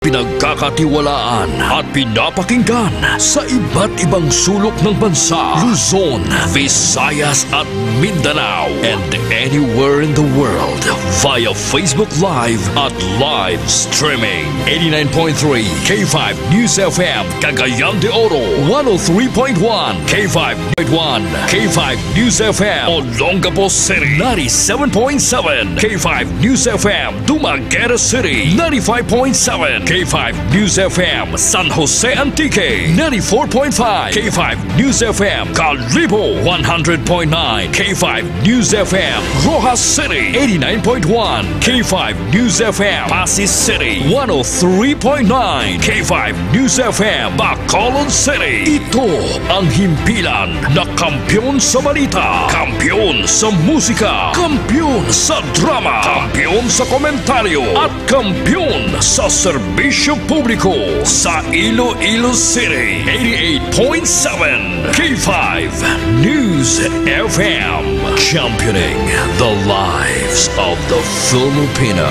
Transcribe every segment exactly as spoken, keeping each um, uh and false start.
pinagkakatiwalaan at pinapakinggan sa iba't ibang sulok ng bansa, Luzon, Visayas at Mindanao, and anywhere in the world via Facebook Live at live streaming. Eighty-nine point three K five News F M, Cagayan de Oro, one oh three point one K five point one K five News F M, Olongapo City, ninety-seven point seven K five News F M, Dumaguete City, ninety-five point seven K five News F M, San Jose Antique, ninety-four point five K five News F M, Kalibo, one hundred point nine K five News F M, Roxas City, eighty-nine point one K five News F M, Passi City, one oh three point nine K five News F M, Bacolod City. Ito ang himpilan na kampiyon sa balita, kampiyon sa musika, kampiyon sa drama, kampiyon sa komentaryo, at kampiyon sa serbisyo publiko sa Iloilo City. Eighty-eight point seven K five News F M, championing the lives of the Filipino.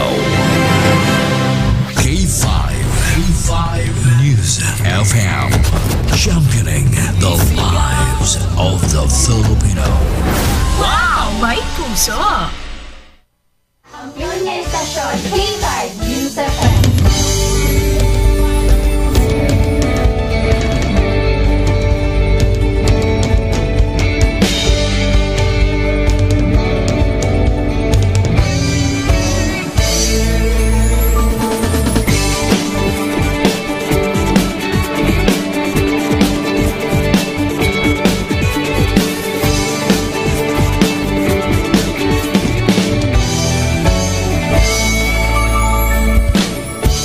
K five, K five News F M, championing the lives of the Filipino. Wow! May puso! Kampiyon nga istasyon, K five News F M.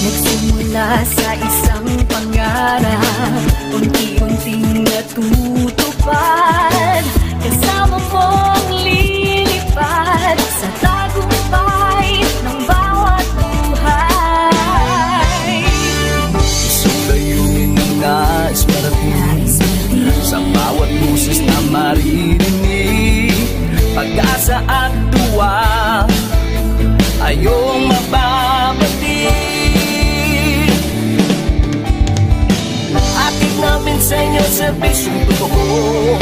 Nagsimula sa isang pangarap, unti-unting natutupad. Kasama mong lilipad sa tagumpay ng bawat buhay. Isang layunin ang nais marating sa bawat boses na maririnig. Pag-asa at tuwa ay iyong mababati. Hatid namin sa inyo serbisyong totoo,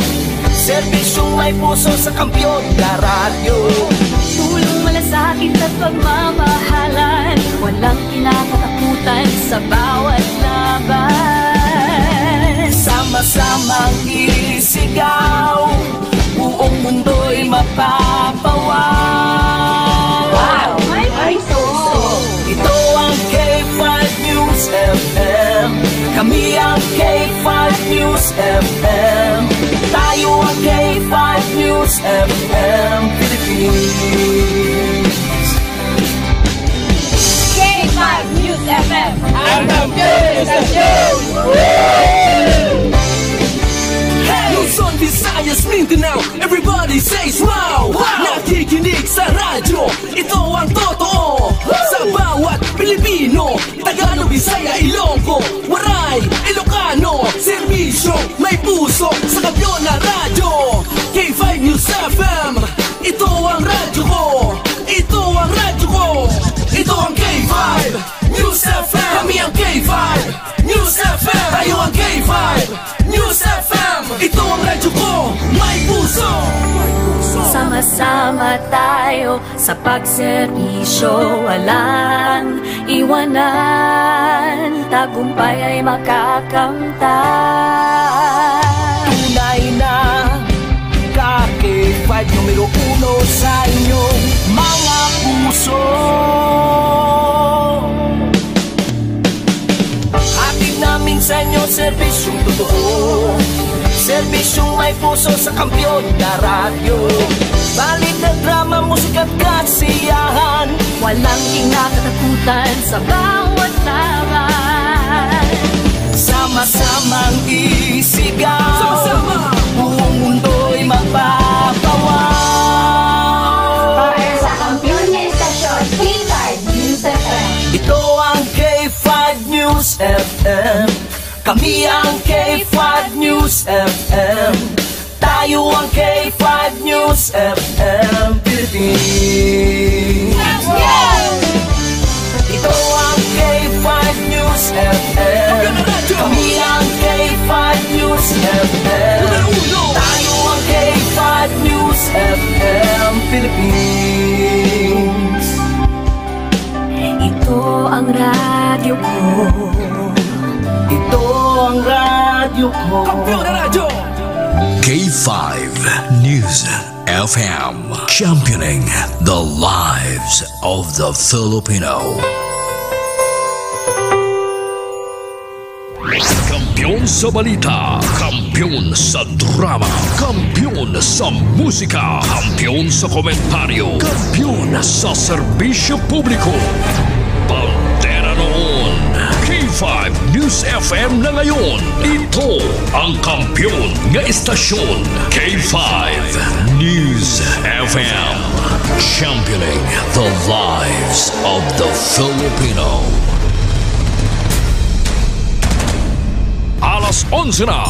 serbisyong may puso sa Kampiyon na Radyo. Tulong, malasakit at pagmamahalan, walang kinakatakutan sa bawat laban. Sama-samang isigaw, buong mundo'y mapapawaw. Wow! May puso! Ito ang K five News F M. Kami ang K five News F M. Tayo ang K five News F M Philippines. K five News F M. Ang kampiyon sa show! Luzon, Visayas, Mindanao, everybody says wow! Wow! Nakikinig sa radyo, ito ang totoo. Sa bawat Pilipino, Tagalog, Bisaya, Ilonggo, Waray, Ilocano, serbisyo, may puso, sa kampiyon na radyo. K five News F M, ito ang radyo ko. Ito ang radyo ko. Ito ang K five News F M. Kami ang K five News F M. Tayo ang K five News F M. Ito ang radyo ko. May puso. Sama-sama tayo sa pagserbisyo, walang iwanan. Tagumpay ay makakamtan. Tunay na ka K five numero uno sa inyong mga puso. Hatid namin sa inyo serbisyong totoo, serbisyong may puso sa Kampiyon na Radyo. Balita, drama, musika at kasiyahan, walang kinakatakutan sa bawat laban. Sama-samang isigaw, sama-sama, buong mundo'y mapapawaw. Para sa kampiyon nga istasyon, K five News F M. Ito ang K five News F M. Kami ang K five News F M. Tayo ang K five News F M Philippines. Ito ang K five News F M. Kami ang K five News F M. Numero uno. Tayo ang K five News F M Philippines. Ito ang radyo ko. Ito ang radyo ko. Kampiyon na radyo. K five News F M, championing the lives of the Filipino. Kampiyon sa balita, kampiyon sa drama, kampiyon sa musika, kampiyon sa komentaryo, kampiyon sa serbisyo publiko. Bandera noon, K five News F M na ngayon. Ito ang kampiyon nga istasyon, K five News F M. Championing the lives of the Filipino. Alas onse na.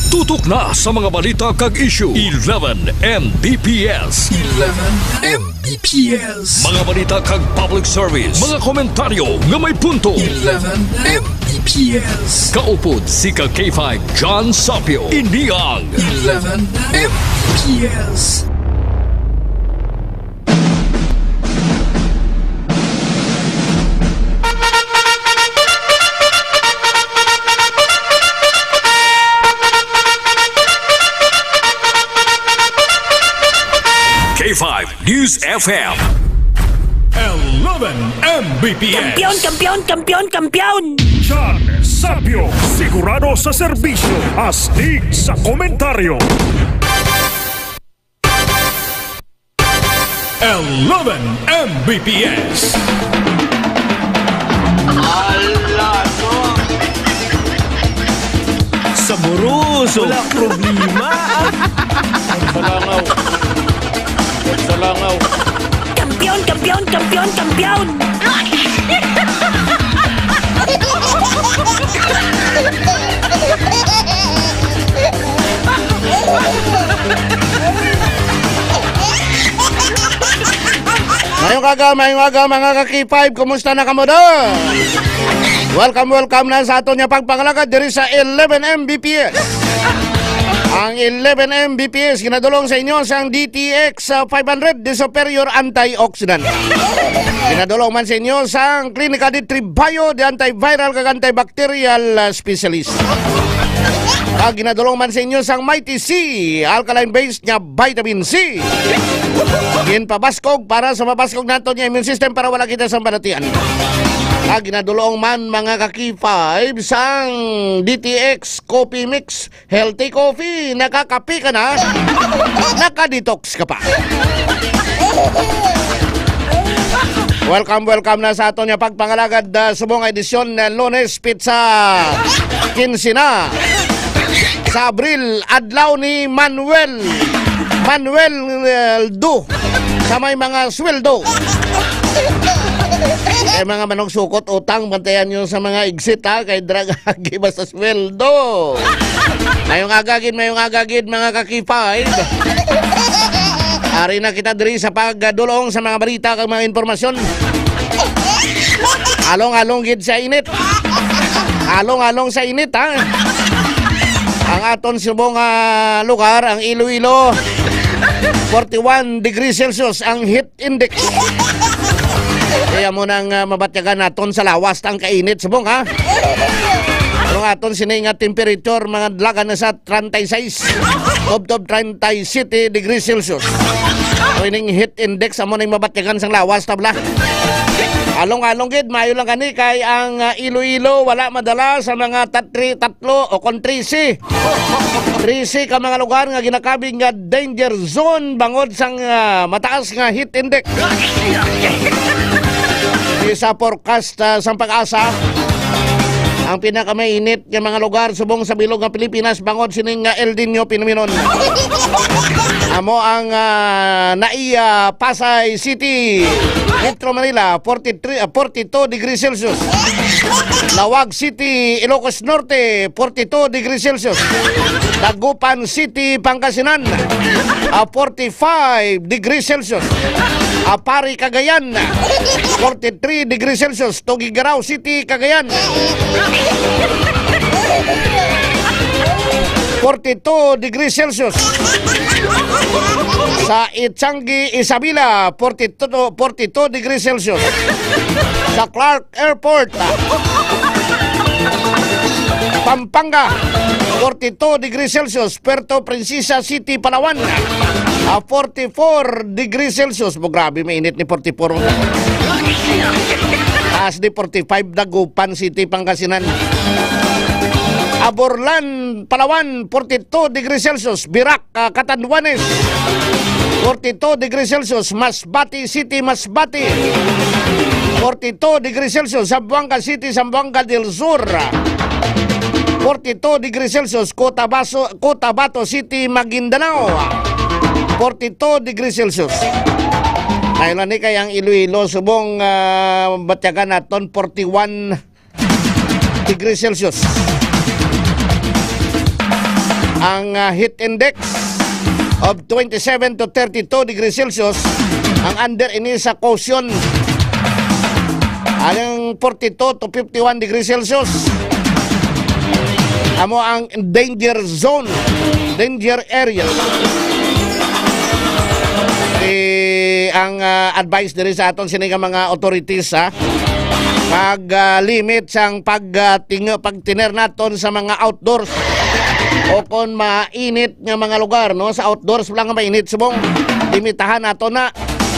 Tutok na sa mga balita kag issue. Eleven M B P S. Eleven M B P S. Mga balita kag public service. Mga komentaryo nga may punto. Eleven M B P S. Kaupod si ka K five John Sapio. Ini ang Eleven M B P S. K five News F M. Eleven M B P S. Kampiyon, kampiyon, kampiyon, kampiyon! John Sapio, sigurado sa serbisyo, astig sa komentaryo. Eleven M B P S. Saboroso. Wala problema. Sa langaw. Sa langaw. Kampiyon, kampiyon, kampiyon, kampiyon! Mayong aga, mayong aga, mga ka-K five. Kumusta na kamo do? Welcome, welcome na sa aton nga pagpangalagad diri sa eleven M B P S. Ang eleven M B P S ginadulong sa inyo sang D T X sa five hundred, the superior antioxidant. Ginadulong man sa inyo sang Klinika D three Bio, the antiviral kag antibacterial, ah, specialist. Kag ginadulong man sa inyo sang Mighty C, alkaline base nga vitamin C. Ginpabaskog para sa mabaskog naton nga immune system para wala kita sa balatian. Kag ginadulong man, mga ka-K five, sang D T X Coffee Mix. Healthy coffee, nakakape ka na, naka-detox ka pa. Welcome, welcome na sa aton nga pagpangalagad, ah, subong nga edisyon, ah, Lunes, petsa kinse na sa Abril, adlaw ni Manuel. Manuel, eh, Do, sa may mga sweldo. Eh, mga manugsukot, utang, bantayan nyo sa mga exit, ha, kay drag agi basta sweldo. Mayong aga gid, mayong aga gid, mga ka-K five. Ari na kita diri sa pagdulong sa mga balita kag mga impormasyon. Along-along gid sa init. Along-along sa init, ha. Ang aton subong nga lugar, ang Iloilo, forty-one degrees Celsius ang heat index. Kaya mo nang, ah, mabatyagan naton sa lawas ang kainit, subong, ha? Ang aton sini nga temperature, mga dalagan na sa treinta y seis, tubtob treinta y siete degrees Celsius. O ining heat index, amo na yung mabatyagan sang lawas, tabla. Along-along gid, maayo lang gani kay ang, ah, Iloilo wala madala sa mga tatri, tatlo o kon trese. Trese ka mga lugar nga ginakabig nga danger zone bangod sang, ah, mataas nga heat index. Isa forecast, ah, sang PAGASA, ang pinakamainit nga mga lugar subong sa bilog nga Pilipinas bangod sining nga El Niño phenomenon. Amo ang, ah, naiya Pasay City, Metro Manila, forty-three, ah, forty-two degrees Celsius. Laoag City, Ilocos Norte, forty-two degrees Celsius. Dagupan City, Pangasinan, ah, forty-five degrees Celsius. Aparri, Cagayan, forty-three degrees Celsius. Tuguegarao City, Cagayan, forty-two degrees Celsius. Sa Itsanggi, Isabela, forty-two, forty-two degrees Celsius. Sa Clark Airport, Pampanga, forty-two degrees Celsius. Puerto Princesa City, Palawan, ah, forty-four degrees Celsius. Mo, grabe, mainit ni forty-four. Taas ni forty-five, Dagupan City, Pangasinan. Aborlan, Palawan, forty-two degrees Celsius. Virac, ah, Catanduanes, forty-two degrees Celsius. Masbate City, Masbate, forty-two degrees Celsius. Zamboanga City, Zamboanga del Sur, forty-two degrees Celsius. Cotabaso-, Cotabato City, Maguindanao, forty-two degrees Celsius. Dahil na ni kay ang Iloilo, subong, ah, batyagan naton, forty-one degrees Celsius. Ang, ah, heat index of twenty-seven to thirty-two degrees Celsius, ang under ini sa caution. Ang forty-two to fifty-one degrees Celsius, amo ang danger zone, danger area. Di ang, ah, advice diri sa aton sini nga mga authorities, ha, pag, ah, limit sang pag, ah, ting-, pagtiner naton sa mga outdoors o kon mainit nga mga lugar, no? Sa outdoors lang nga mainit, subong limitahan nato na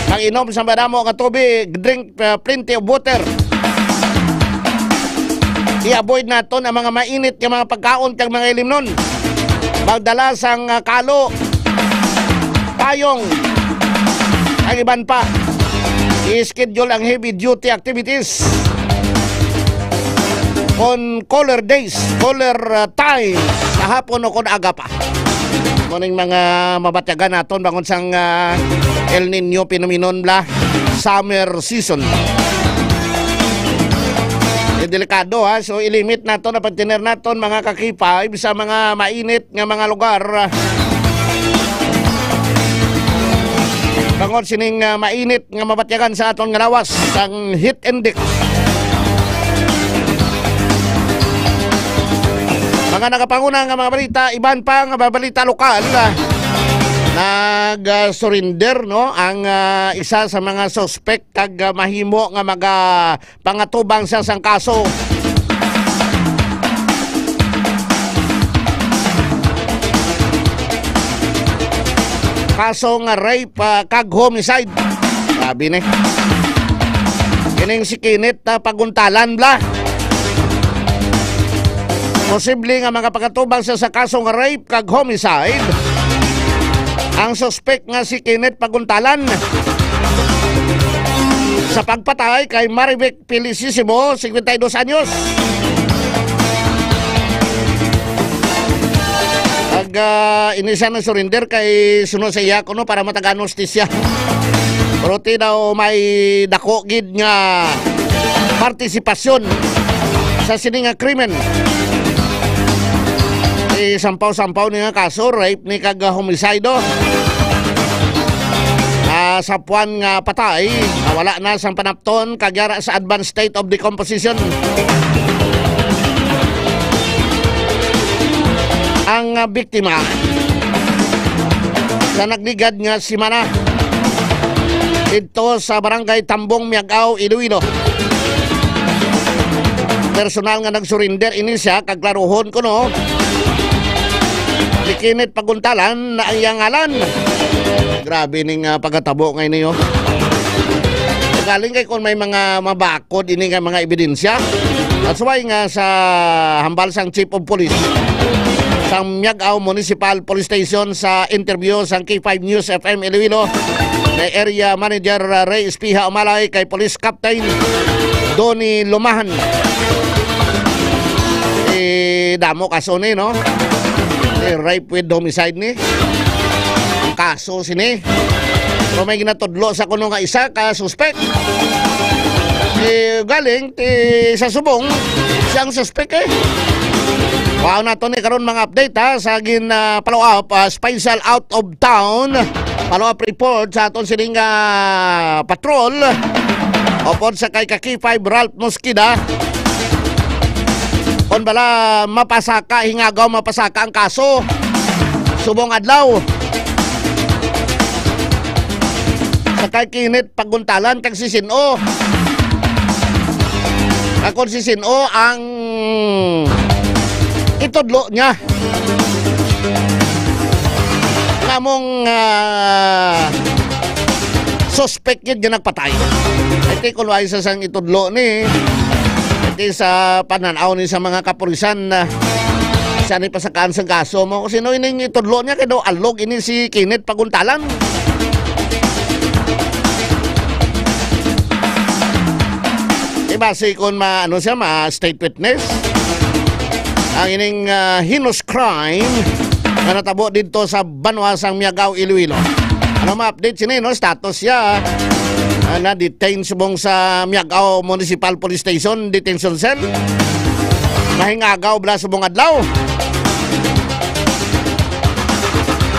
pag-inom sa madamo nga tubig, drink, ah, plenty of water. I-avoid naton ang mga mainit nga mga pagkaon kag mga ilimnon. Magdala sang, ah, kalo, payong, ang iban pa. I-schedule ang heavy duty activities on cooler days, cooler, ah, time, sa hapon o kon aga pa. Mo ning mga mabatyagan naton bangod sang, ah, El Niño phenomenon, bla, summer season. Eh, delikado, ha. So, ilimit nato na pagtiner naton, mga ka-K five, sa mga mainit nga mga lugar. Bangod sining, ah, mainit nga mabatyagan sa aton nga lawas, ang heat index. Mga nagapanguna nga mga balita, iban pa nga mga balita lokal, ah, nag, ah, surrender, no, ang, ah, isa sa mga suspek kag, ah, mahimo nga maga-, pangatubang sa sang kaso. Kaso nga rape, ah, kag homicide. Grabe ni. Kining si Kenneth, ah, Paguntalan, bla. Posible nga mga pangatubang sa, sa kaso nga rape kag homicide ang suspek nga si Kenneth Paguntalan sa pagpatay kay Marivic Felicissimo, cincuenta y dos anyos. Ag, ah, ini siya nag-surrender kay suno sa iya kuno para matagaan hustisya. Pero ti daw may dako gid nga partisipasyon sa sini nga krimen. Isampaw-sampaw ni nga kaso, rape ni kag homicide, oh. Ah, sa puan nga patay, nawala na sang panapton kag yara sa advanced state of decomposition ang, ah, biktima sa nagligad nga semana didto sa Barangay Tambong, Miag-ao, Iloilo. Personal nga nag-surrender ini siya, kag klaruhon kuno, ni Kenneth Paguntalan na ang iyang ngalan. Grabe ning, ah, pagkatabo nga ini, oh. Galing kay kung may mga mabakod ini nga mga ebidensya. That's why nga sa hambal sang Chief of Police sang Miag-ao Municipal Police Station sa interview sang K five News F M Iloilo, kay Area Manager, uh, Ray Espiha Umalay, kay Police Captain Donny Lumahan. Eh, damo kaso ni, no? Eh, rape with homicide ni. Ang kaso sini. Pero may ginatudlo sa kuno nga isa ka suspect. Eh, galing ti sa subong, siya ang suspect, eh. Wow, na to ni karon mga update, ha, sa gin, ah, follow up, ah, special out of town. follow-up report sa aton sining, ah, patrol. Upod sa kay ka K five Ralph Mosqueda. Kon bala mapasaka, hingagaw mapasaka ang kaso subong adlaw. Sa kay Kenneth Paguntalan kag si Sin-o. Akon si Sin-o ang itudlo niya. Namong, ah, suspect yun nga nagpatay. Iti kung wala sa sang itudlo ni, iti sa pananaw ni sa mga kapulisan na sa ni pasakaan sa kaso mo. Sino ining itudlo niya? Kay daw alog ini si Kenneth Paguntalan. Di ba si kung ma-, ano siya, ma-state witness? Ang ining, ah, heinous crime nga natabo dito sa banwa sang Miagao, Iloilo. Ano ma-update sini, no? Status siya, ah, na-detain subong sa Miagao Municipal Police Station, detention cell. Nahingagaw bala subong adlaw.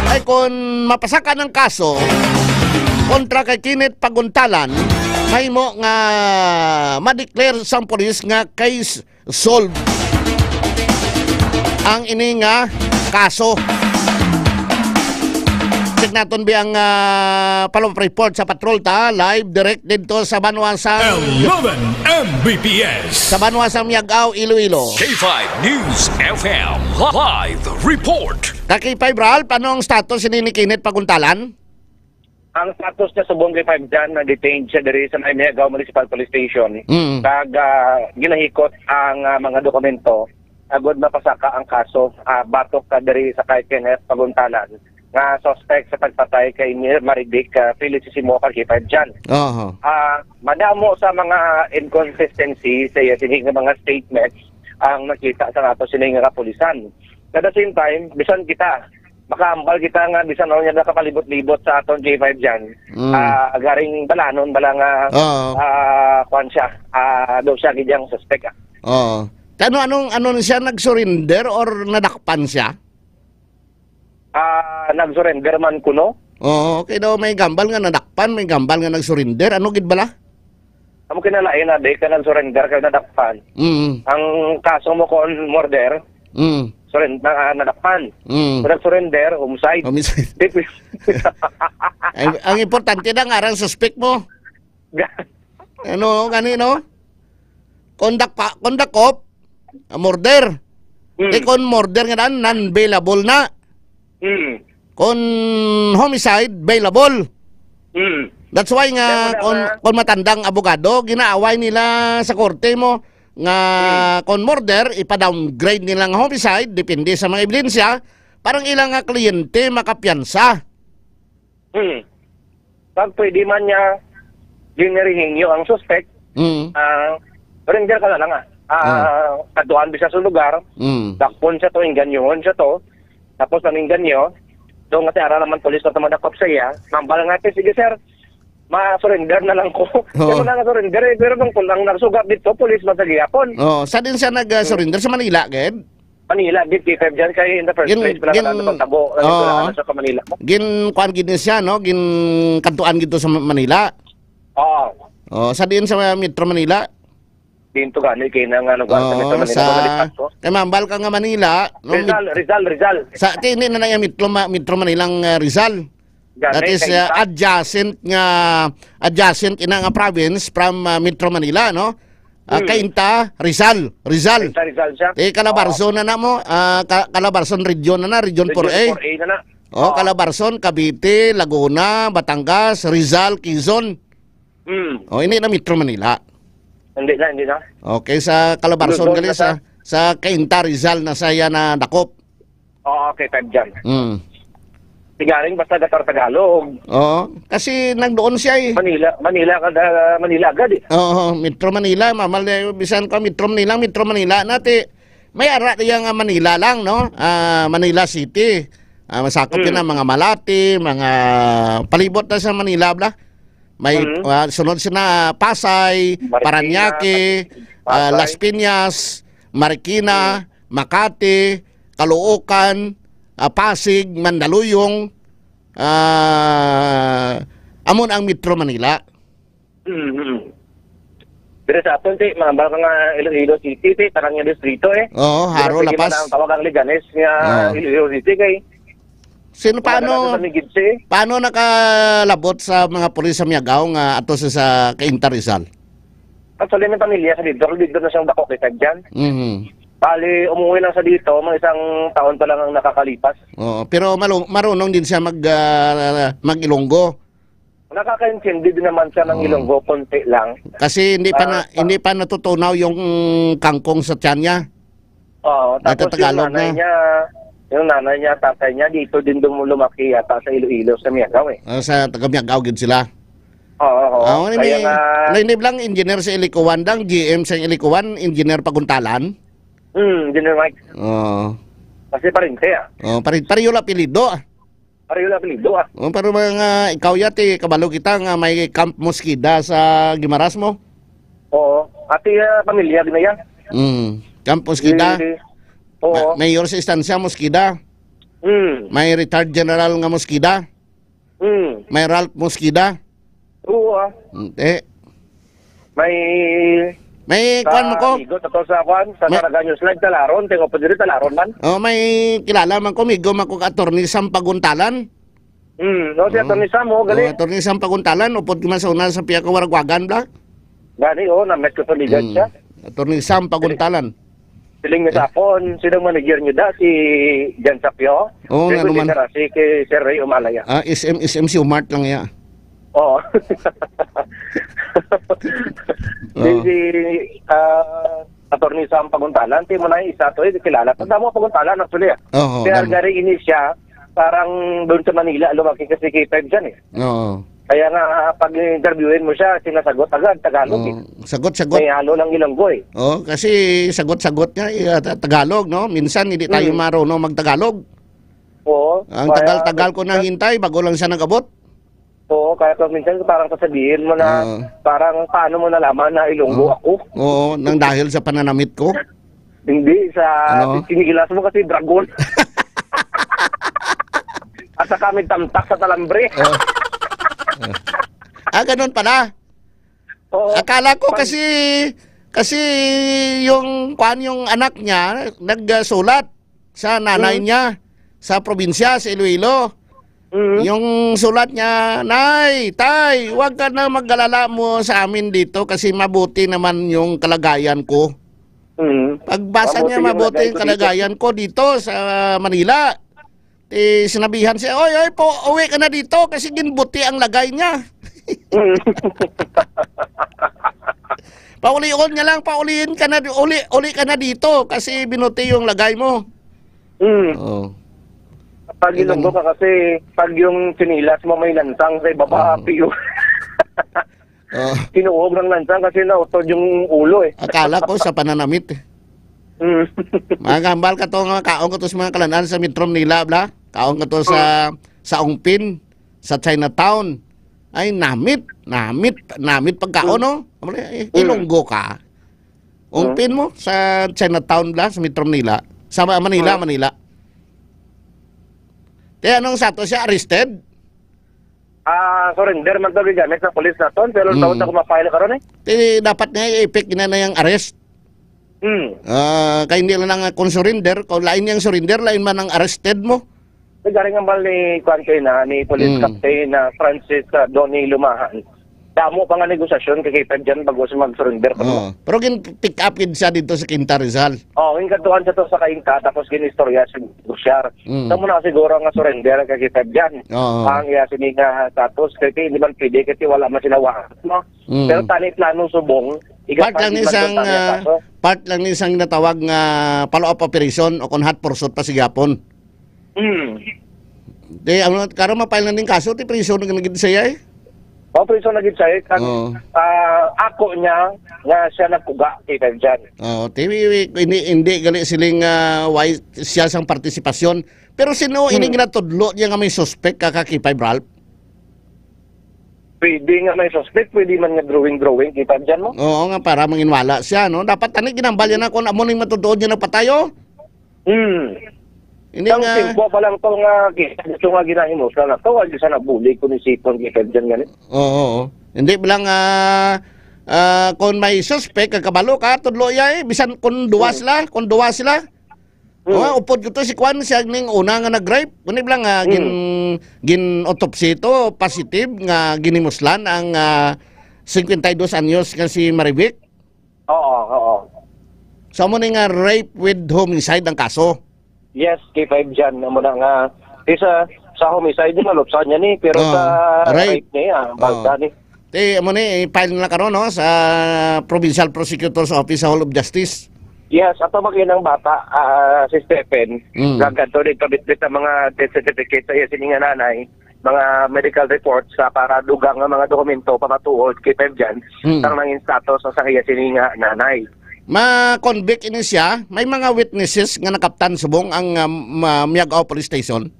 Ay, kung mapasaka ng kaso kontra kay Kenneth Paguntalan, mahimo nga ma-declare sang pulis nga case solved ang ini nga kaso. Check naton bi ang, ah, follow-up report sa patrol ta, live direct dito sa banwa sa Eleven M B P S. Sa banwa sa Miagao, Iloilo. K five News F M live report. Ka K five Ralph, ano ang status ini ni Kenneth Paguntalan? Ang status niya subong kay five Jan, na detained siya diri sa may Miagao Municipal Police Station. Mm. Kag, ah, ginahikot ang, ah, mga dokumento agud mapasaka ang kaso, ah, batok ka diri sa kay Kenneth Paguntalan nga suspect sa pagpatay kay Mir Maridic, ah, Felicissimo kag kay five Jan. Aha. Ah, madamo sa mga inconsistency sa iya sini nga mga statements ang nakita sa nato sini nga kapulisan. At the same time, bisan kita, makahambal kita nga bisan ano niya nakapalibot-libot sa aton J five Jan, Mm. ah, garing balanon bala nga, Oo. ah, kwan siya, ah, daw siya gid ang suspect, ah. Oo. Kano, anong, ano siya, nag-surrender or nadakpan siya? Ah, nag-surrender man kuno. Oo, okay daw, may gambal nga nadakpan, may gambal nga nag-surrender. Ano gid bala? Amo kinalain na, di ka nag-surrender, ka nadakpan. Mm. Ang kaso mo kon murder, Mm. surren-, na, nadakpan. Mm. Kung nag-surrender, homicide. Homicide. Di pwede. Ay, ang importante na nga, ang suspect mo. Ga- Ano, gani, no? Kung dakpa-, kung dakop, ah, murder. Mm. Di kung murder nga daan, non-bailable na. Mm. Kung homicide, bailable. Mm. That's why nga, Kaya mo na kung, nga kung matandang abogado, ginaaway nila sa korte mo nga Mm. kung murder, ipa-downgrade nila nga homicide, depende sa mga ebidensya, parang ilang nga kliyente makapiyansa. Hmm. Pag pwede man niya, ginirihingyo ang suspect, Mm. ah, surrender ka na lang, ah. Ah, Ah. Kadtuan bi siya sa lugar, Mm. dakpon siya to, inganyohon siya to, tapos ang inganyo, do nga tiara naman pulis na tumadakop sa iya, nambal nga, "Sige, sir, ma-surrender na lang ko." Oo. Kaya wala nga surrender, eh, pero nung kulang nagsugat dito, pulis man sa gihapon. Oo. Sa din siya nag, ah, Hmm. surrender? Sa Manila, gid? Manila, gid, K five Jan, kay in the first Gin-, place, wala gin-, na naman tabo, oo. Wala na siya ka Manila. Gin-, kuan gid ni siya, no? Gin-, kadtuan gid to sa Ma-, Manila. Oo. Oh, sa diin sa Metro Manila? Diin to gani, kay na nga lugar sa Oo, Metro Manila, sa, sa Balikat ko. Kay mambal ka nga Manila, no? Rizal, Rizal, Rizal. Sa, ti, hindi na na yung Metro Ma-, Metro Manila ang, ah, Rizal. Gani, That is, kay uh, isa. Adjacent nga, adjacent ina nga province from, uh, Metro Manila, no? Uh, Hmm. Cainta, Rizal, Rizal. Cainta, Rizal siya. Eh, Calabarzon Oo. na na mo, uh, Ca-, Calabarzon region na na, Region Region four A. four A na na. Oh, Oo. Calabarzon, Cavite, Laguna, Batangas, Rizal, Quezon. Hmm. Oh, hindi na Metro Manila. Hindi na, hindi na. Okay, sa Calabarzon Luzon gali na sa, sa. sa Cainta, Rizal na saya na dakop. Oo, okay, five dyan. Mm. Sigaring basta gatar Tagalog. Oo, kasi nagdoon siya eh. Manila, Manila ka, ah, Manila agad eh. Oo, Metro Manila, mamal na bisan ka Metro Manila, Metro Manila nati. May ara diya nga Manila lang, no? Ah, Manila City. Ah, masakop yun Mm. ang mga Malate, mga palibot na sa Manila, bla. May, Mm. ah, sunod sina Pasay, Marikina, Parañaque, Pasay. ah, Las Piñas, Marikina, Mm. Makati, Caloocan, ah, Pasig, Mandaluyong, Ah, amo na ang Metro Manila. Mm-hmm. Pero sa aton, ti, mga baka nga Iloilo City, ti, parang yung distrito, eh. Oo, Pero Jaro, sige man Lapas. Ang tawag ang Leganes nga Oo. Iloilo City, kay Sino, wala na paano, lang sa Migitsi. Paano nakalabot sa mga pulis sa Miagao nga ato sa, sa Cainta, Rizal? Actually, may pamilya sa dito. Dito na siyang dako kay Tagjan. Mhm. Bali, umuwi lang sa dito, mga isang taon pa lang ang nakakalipas. Oo, pero malu-, marunong din siya mag, ah, mag-Ilonggo. Nakakaintindi din naman siya ng Oo. Ilonggo, konti lang. Kasi hindi pa Ah, na, pa- hindi pa natutunaw yung kangkong sa tiyan niya. Oo, tapos yung Nagtatagalog nanay na. niya, yung nanay niya, tatay niya, dito din dum-, lumaki yata sa Iloilo, sa Miagao, eh. Ah, sa taga Miagao gid sila. Oo, oo. Ah, wala Kaya ni, nga wala ni lang engineer sa Ilikuan, dang G M sa Ilikuan, engineer Paguntalan. Hmm, Engineer Mike. Oo. Kasi parente, ah. Oh, pare, pareho la apelyido, ah. Pareho la apelyido, ah. Oh, pero mga ikaw yati, kabalo kita nga may Camp Mosqueda sa Guimaras mo. Oo. Ati, ah, pamilya na yan. Mm. Camp Mosqueda. Eh, oo. Ma-, mayor sa Estancia, Mosqueda. Mm. May retired general nga Mosqueda. Mm. May Ralph Mosqueda. Oo, ah. Mm, eh. May May sa kuwan mo ko? Igo, tato sa kuwan, sa May Saraga News Live, Talaron, tingo pa diri, Talaron man. Oh, may kilala man ko, migo man ko, Attorney Sam Paguntalan. Mm, no, si Oo. Attorney Sam, oh, gali. Oh, Attorney Sam Paguntalan, upod ko man sa una sa pia ka waragwagan, bla? Gani, oh, na-met ko sa ligat Mm. siya. Attorney Sam Paguntalan. Siling nga sa akon, sino ang manager niyo da? Si Jan Sapio? Oo, Siya nga ko naman. Di si Sir Ray Umalaya. Ah, S M, S M si Umart lang ya. Oo. Oo. Si, si, ah, Attorney Sam Paguntalan, ti mo na isa to, eh, kilala. Tanda mo Paguntalan, actually, ah. Oo, Kaya tama. Gari ini siya, parang doon sa Manila, lumaki kasi K five dyan, eh. Oo. Kaya nga, pag interviewin mo siya, sinasagot agad, Tagalog, eh. Oo, sagot-sagot. May halo ng Ilonggo, eh. Oo, kasi sagot-sagot nga, eh, ta-, Tagalog, no? Minsan, hindi tayo Mm. marunong magtagalog. Oo. Ang Kaya tagal-tagal ko nang hintay, bago lang siya nag-abot. Oo, kaya pag minsan, parang sasabihin mo na, Oo. parang, "Paano mo nalaman na Ilonggo Oo. ako?" Oo, nang dahil sa pananamit ko. Hindi, sa Ano? sinilas mo kasi dragon. At saka may tamtak sa talambre. Oh. Ah, ganun pala. Oo. Akala ko Pag kasi, kasi yung, kwan, yung anak niya, nagsulat sa nanay Mm. niya sa probinsya, sa Iloilo. Mm. Yung sulat niya, "Nay, tay, wag ka na mag-alala mo sa amin dito kasi mabuti naman yung kalagayan ko." Mm. Pagbasa niya, Mabuti yung "Mabuti lagay yung ko dito. kalagayan ko dito sa Manila." Ti sinabihan siya, "Oy, oy, po, uwi ka na dito kasi ginbuti ang lagay niya." Mm. Paulion niya lang, pauliin ka na, uli, uli ka na dito kasi binuti yung lagay mo. Mm. Oo. Pag Ilonggo ka kasi, pag yung sinilas mo may lansang sa ibaba, Oo. piyo. Oh. Tinuog ng lansang kasi nautod yung ulo, eh. Akala ko sa pananamit, eh. Mm. Mga kambal, kato nga kaon ko to sa mga kalanan sa Metro Manila, bla. Kaon ko to sa, Mm. sa Ungpin, sa Chinatown. Ay, namit, namit, namit pagkaon, Mm. no? Amo na, eh, Mm. Ilonggo ka. Mm. Ungpin mo sa Chinatown, bla, sa Metro Manila. Sa Ma-, Manila, Mm. Manila. Kaya anong sa to siya, arrested? Ah, surrender man to, gigamit sa police naton, pero Mm. daw sa kumapile karon, eh. Ti dapat nga i-effect na na yung arrest. Mm. Ah, kay hindi lang nga kung surrender, kung lain yang surrender, lain man ang arrested mo. Nagari nga mal ni, kuwan kay na, ni Police Mm. Captain na Francis, ah, Donny Lumahan. Damo pa nga negosasyon kay K five dyan bago siya mag-surrender pa Oo. naman. Pero gin-pick up gid siya dito sa Quinta Rizal. Oh, yung katuan sa to sa Kainta, tapos ginistorya sa Busyar. Mm. Sa muna siguro nga surrender kay K five dyan. Oo. Ang iya sini nga status, kay hindi man pwede, kasi wala man sila wa-, no? Mm. Pero tani plano subong, iga Part lang pag ni isang, man to, tani ah, kaso. Part lang ni isang natawag nga follow-up operation o kung hot pursuit pa sa gihapon. Mm. Di, ano, karon ma-file na ning kaso, ti prison na gid siya, eh. Oh, prison na gid siya, eh. Kag, Oo. ah, ako niya nga siya nagkuga kay Kay Jan. Oo, ti, hindi, hindi gali siling, ah, why siya sang partisipasyon. Pero sino Hmm. ining natudlo niya nga may suspect ka, ka K five, Ralph? Pwede nga may suspect, pwede man nga drawing-drawing, K five, dyan mo? Oo nga, para manginwala siya, no? Dapat tani ginambal niya na kung amo ning matutuod niya napatay, oh. Hmm. Hindi Ang nga simple pa lang to nga gi-, ito nga ginahimusan na to, wala sa nabuli ko ni Sipon kay Ferdinand gani. Oo, oo. Hindi lang, ah, ah, kung may suspect, kag kabalo ka, tudlo iya eh. Bisan kung duwa Hmm. sila, kung duwa sila. Hmm. Oh, upod ko to si Kwan, siya ning una nga nag-rape. Kundi lang, ah, gin, Hmm. gin-autopsy to, positive nga ginimuslan ang, ah, cincuenta y dos anyos nga si Marivic. Oo, oo. So, amo ni nga rape with homicide ang kaso? Yes, K five dyan. Amo na nga. Isa sa homicide, malupsan niya ni, pero Oh, sa rape. rape niya, Oh. balda ni. Ti, amo ni, i-file na karon, no, sa Provincial Prosecutor's Office sa Hall of Justice. Yes, ato magin ang bata, ah, si Stephen, Mm. nagkadto dito bitbit ang mga death certificate sa iya sini nga nanay, mga medical reports sa para dugang nga mga dokumento pamatuod kay Ferdinand Mm. ang nangin status sa iya sini nga nanay. Ma-convict ini siya, may mga witnesses nga nakaptan subong ang, ah, ma-, Miagao Police Station?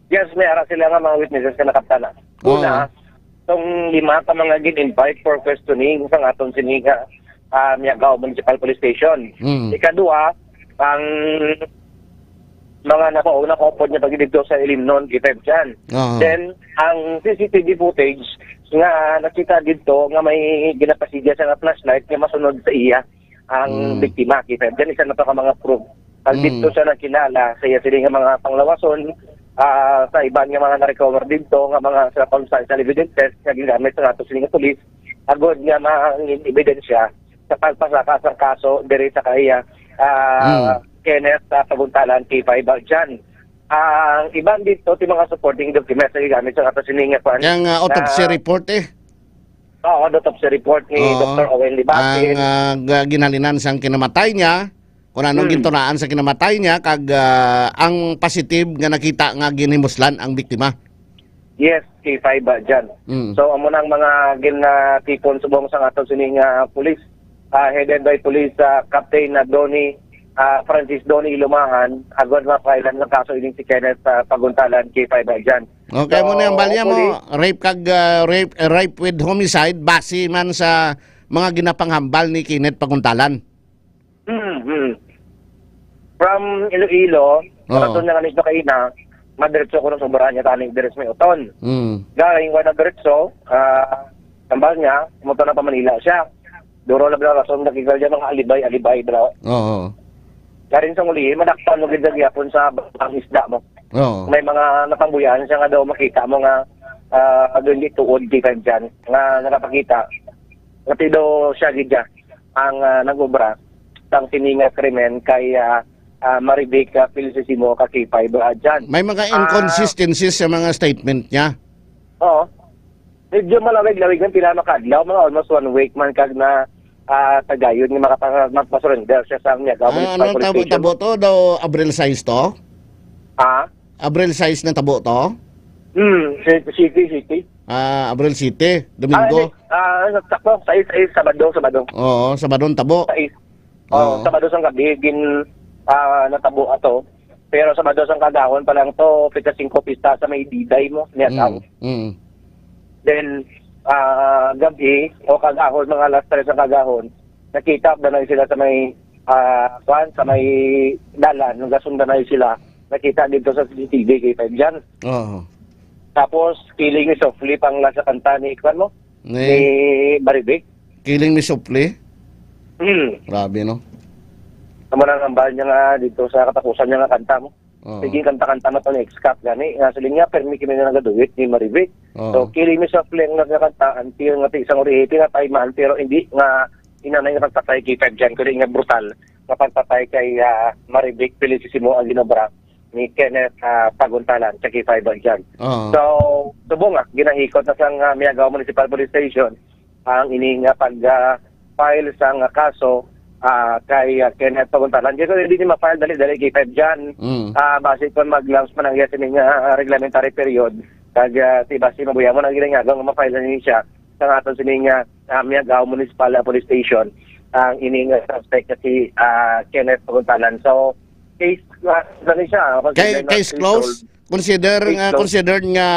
Yes, may ara sila nga mga witnesses nga nakaptan na. Oo. Una, tong lima ka mga gin-invite for questioning sa aton sini nga, ah, Miagao Municipal Police Station. Mm. Ikadua, ang mga nakauna kaupod niya pag dito sa Ilimnon, K five dyan. Oo. Then, ang C C T V footage nga nakita dito nga may ginapasidya sa nga flashlight nga masunod sa iya ang Mm. biktima, K five dyan, isa na to ka mga proof. Pag Mm. dito siya nakilala sa iya sini nga mga panglawason, ah, sa iban nga mga na-recover dito nga mga sa pang-, sa evidence test nga ginamit sa ato sini nga pulis, agod nga mangin ebidensya sa pagpasaka sa kaso diri sa kay, ah, Mm. Kenneth, ah, Paguntalan, K five dyan. Ang iban dito, ti mga supporting documents nga gigamit sa ato sini nga kwan, Kaya nga autopsy na report eh. Oo, autopsy report ni Oo. Doktor Owen Libasin. Ang, ah, ga-, ginhalinan sang kinamatay niya, kung anong Hmm. gintunaan sa kinamatay niya, kag, ah, ang positive nga nakita nga ginhimuslan ang biktima. Yes, K five ba dyan. Mm. So, amo na ang mga ginatipon subong sa ato sini nga pulis, ah, headed by Police, ah, Captain, ah, Donny, ah, Francis Donny Ilumahan, agwat nga kailan nga kaso ining si Kenneth, ah, Paguntalan, K five ba dyan. Okay, So, mo na ang balya mo, hopefully rape kag, ah, rape, rape with homicide, base man sa mga ginapanghambal ni Kenneth Paguntalan. Hmm, hmm. From Iloilo, Oo. Raton nga anis na kaina, madiretso ko ng sobrahan niya tani, diretso may uton. Mm. Galing wala diretso, ah, tambal niya, motor na pa Manila siya. Duro na ba rason nakikita niya mga alibay, alibay, bro? Oo. Galing sa muli, madakpan mo gid gyapon sa ang isda mo. Oo. May mga napangbuyahan siya nga daw makita mo nga, ah, doon di tuod, di ka dyan, nga nakapakita. Nga pido siya gid siya ang, ah, nag-obra sang sini nga krimen kay, ah, ah, Marivic, ah, Felicissimo ka K five, ah, dyan. May mga Ah. inconsistencies sa mga statement niya. Oo. Medyo malawig-lawig ng pila makadlaw, mga almost one week man kag na, ah, tagayon nga makapang-, magpa-surrender siya sa Miagao Ah, Municipal anong Police tabo, Station. tabo to? Daw Abril sais to? Ah? Abril sais na tabo to? Hmm, si-, City, City. Ah, Abril siyete, Domingo. Ah, hindi. Ah, sakto. Sais, sais, Sabado, Sabado. Oo, Sabado ang tabo. Sais. Oo, Oo. Sabado sang gabi, gin-, ah, natabo ato. Pero Sabado sang kagahon pa lang to, pika singko pista sa may Diday mo, niya Mm, tao. mm. Then, ah, gabi, o kagahon, mga alas tres ang kagahon, nakita na lang sila sa may, ah, kuan, sa may dalan, nagasundan na sila. Nakita dito sa C C T V, K five dyan. Oo. Tapos, Killing Me Softly, pang last na kanta ni, kuan mo? Ni Ni Marivic. Killing Me Softly? Hmm. Grabe, no? Amo na ang hambal niya nga dito sa katapusan niya nga kanta mo. Oo. Sige, kanta-kanta na to ni X-Cap gani. Nga siling niya, permi kami na nagaduwit ni Marivic. Oo. So, Killing Me Softly ang nagkakanta, until nga isang uri, pinatay man, pero hindi nga inanay nga pagpatay kay Feb Jan, kundi nga brutal nga pagpatay kay, ah, Marivic Felicissimo ang ginobra ni Kenneth, ah, Paguntalan sa K five dyan. Oo. So, subong nga, ginahikot na sang, ah, Miagao Municipal Police Station ang ini nga pag, ah, file sang kaso, ah, kay, ah, Kenneth Paguntalan. Kaya hindi ni ma-file dali-dali kay Feb Jan. Mm. Ah, base kung mag-lapse man ang iya sining, ah, reglementary period, kag, ah, si base mabuya mo nang ginagawa nga ma-file na ni siya sa aton sining, ah, ah, Miagao Municipal, ah, Police Station ang ining, ah, suspect nga si, ah, Kenneth Paguntalan. So, case, ah, na ni siya, ah, Kay, considered na case case closed? solved. Consider Case nga, closed. considered nga,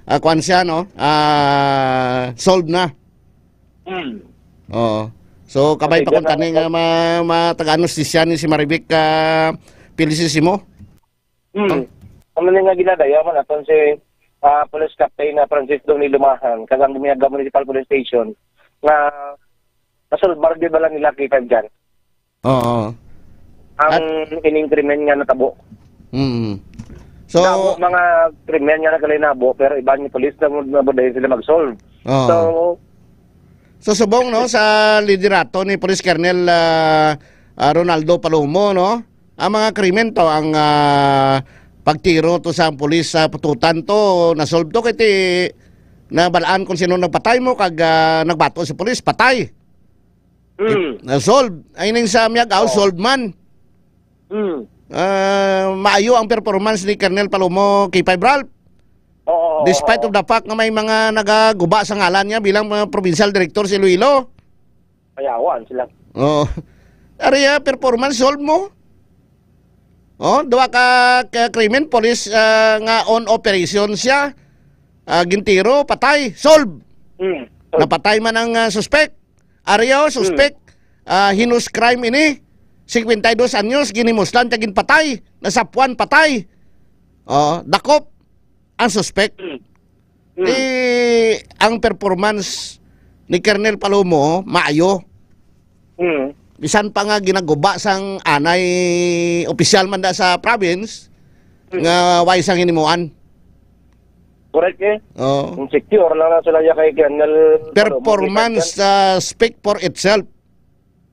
ah, kuwan siya, no? Ah, solved na. Hmm. Oo. So, kabay Okay, pa kung dyan na tani nga ma-, matagaan hustisya ni si Marivic, ah, Felicissimo? Hmm. Ang mga ginadaya man aton si, ah, Police Captain na Francis Donnie Lumahan, kag ang Damiaga Municipal Police Station, nga nasulbar di bala nila K five dyan. Oo. Ang At ining krimen nga natabo. Mm. So, Damo mga krimen nga nagkalinabo, pero iban ni police na mo, na mo dahil sila mag-solve. Oo. So, So, subong, no, sa liderato ni Police Colonel, ah, ah, Ronaldo Palomo, no, ang mga krimen to, ang, ah, pagtiro to sa pulis sa pututan to, nasolve to kay ti nabalaan kung sino nagpatay mo kag, ah, nagbato sa pulis, patay. Mm. Nasolve. Ay ning sa Miag-ao, Oo. solve man. Mm. Ah, maayo ang performance ni Colonel Palomo K five Ralph. Oo, oo, Despite oo. of the fact nga may mga nagaguba sa ngalan niya bilang mga provincial director sa Iloilo. Mayawan sila. Oo. Ari, ah, performance, solve mo. Oh, duha ka, ka krimen, police, ah, nga on operation siya. Ah, gintiro, patay, solve. Mm. Napatay man ang, ah, suspek. Ari, oh, suspek, ah, heinous crime ini. Cincuenta y dos anyos, ginhimuslan, kag ginpatay. Nasapuan, patay. Oh, dakop ang suspek. Mm. Mm. Eh, ang performance ni Colonel Palomo, maayo. Mm. Bisan pa nga ginaguba sang anay opisyal man da sa province, Mm. nga way sang hinimuan. Correct, eh. Oo. Insecure lang na sila ya kay Colonel Palomo, Performance, kay Colonel. ah, speak for itself.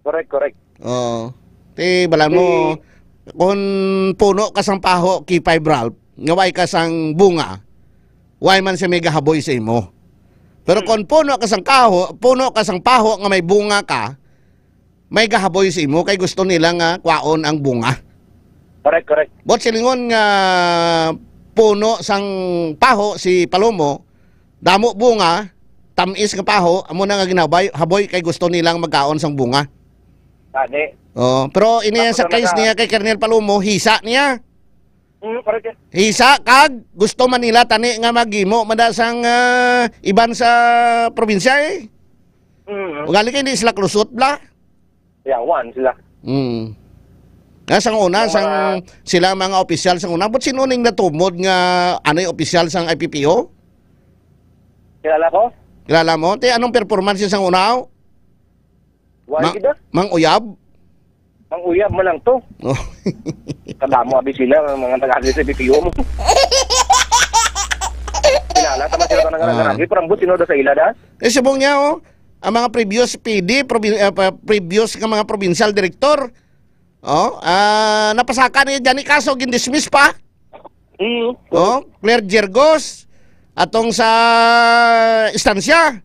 Correct, correct. Oo. Ti, balan mo, Ti- kung puno ka sang paho, K five Ralph, nga way ka sang bunga, way man siya may gahaboy sa imo. Pero Hmm. kung puno ka sang kaho, puno ka sang paho nga may bunga ka, may gahaboy sa imo kay gusto nila nga kwaon ang bunga. Correct, correct. But silingon nga puno sang paho si Palomo, damo bunga, tamis nga paho, amo na nga ginabay, haboy kay gusto nilang magkaon sang bunga. Tani. Oh, pero ini Tapos sa ang case naka- niya kay Colonel Palomo, hisa niya. Mm, correct. Hisa kag gusto man nila tani nga maghimo man da sang, ah, iban sa probinsya, eh. Mm. Ugali kay di sila klusot bla. Yawan sila. Mm. Nga sang una, Ang sang mga sila mga opisyal sang una, but sino ning natumod nga ano'y opisyal sang I P P O? Kilala ko? Kilala mo? Te, anong performance sang una? Why Ma-, gid, ah? Mang Uyab? Mang Uyab man lang to. Oh. Kadamo abi sila, ang mga nag-agi sa B P O mo. Kilala, tama sila ka Ah. nag-agi, pero ambot sino da sa ila, da? Eh, subong niya, oh, ang mga previous P D, provi-, ah, pa-, previous nga mga provincial director, oh, ah, napasaka niya dyan ni kaso, gindismiss pa. Mm. Oh, Claire Gergos, atong sa istansya.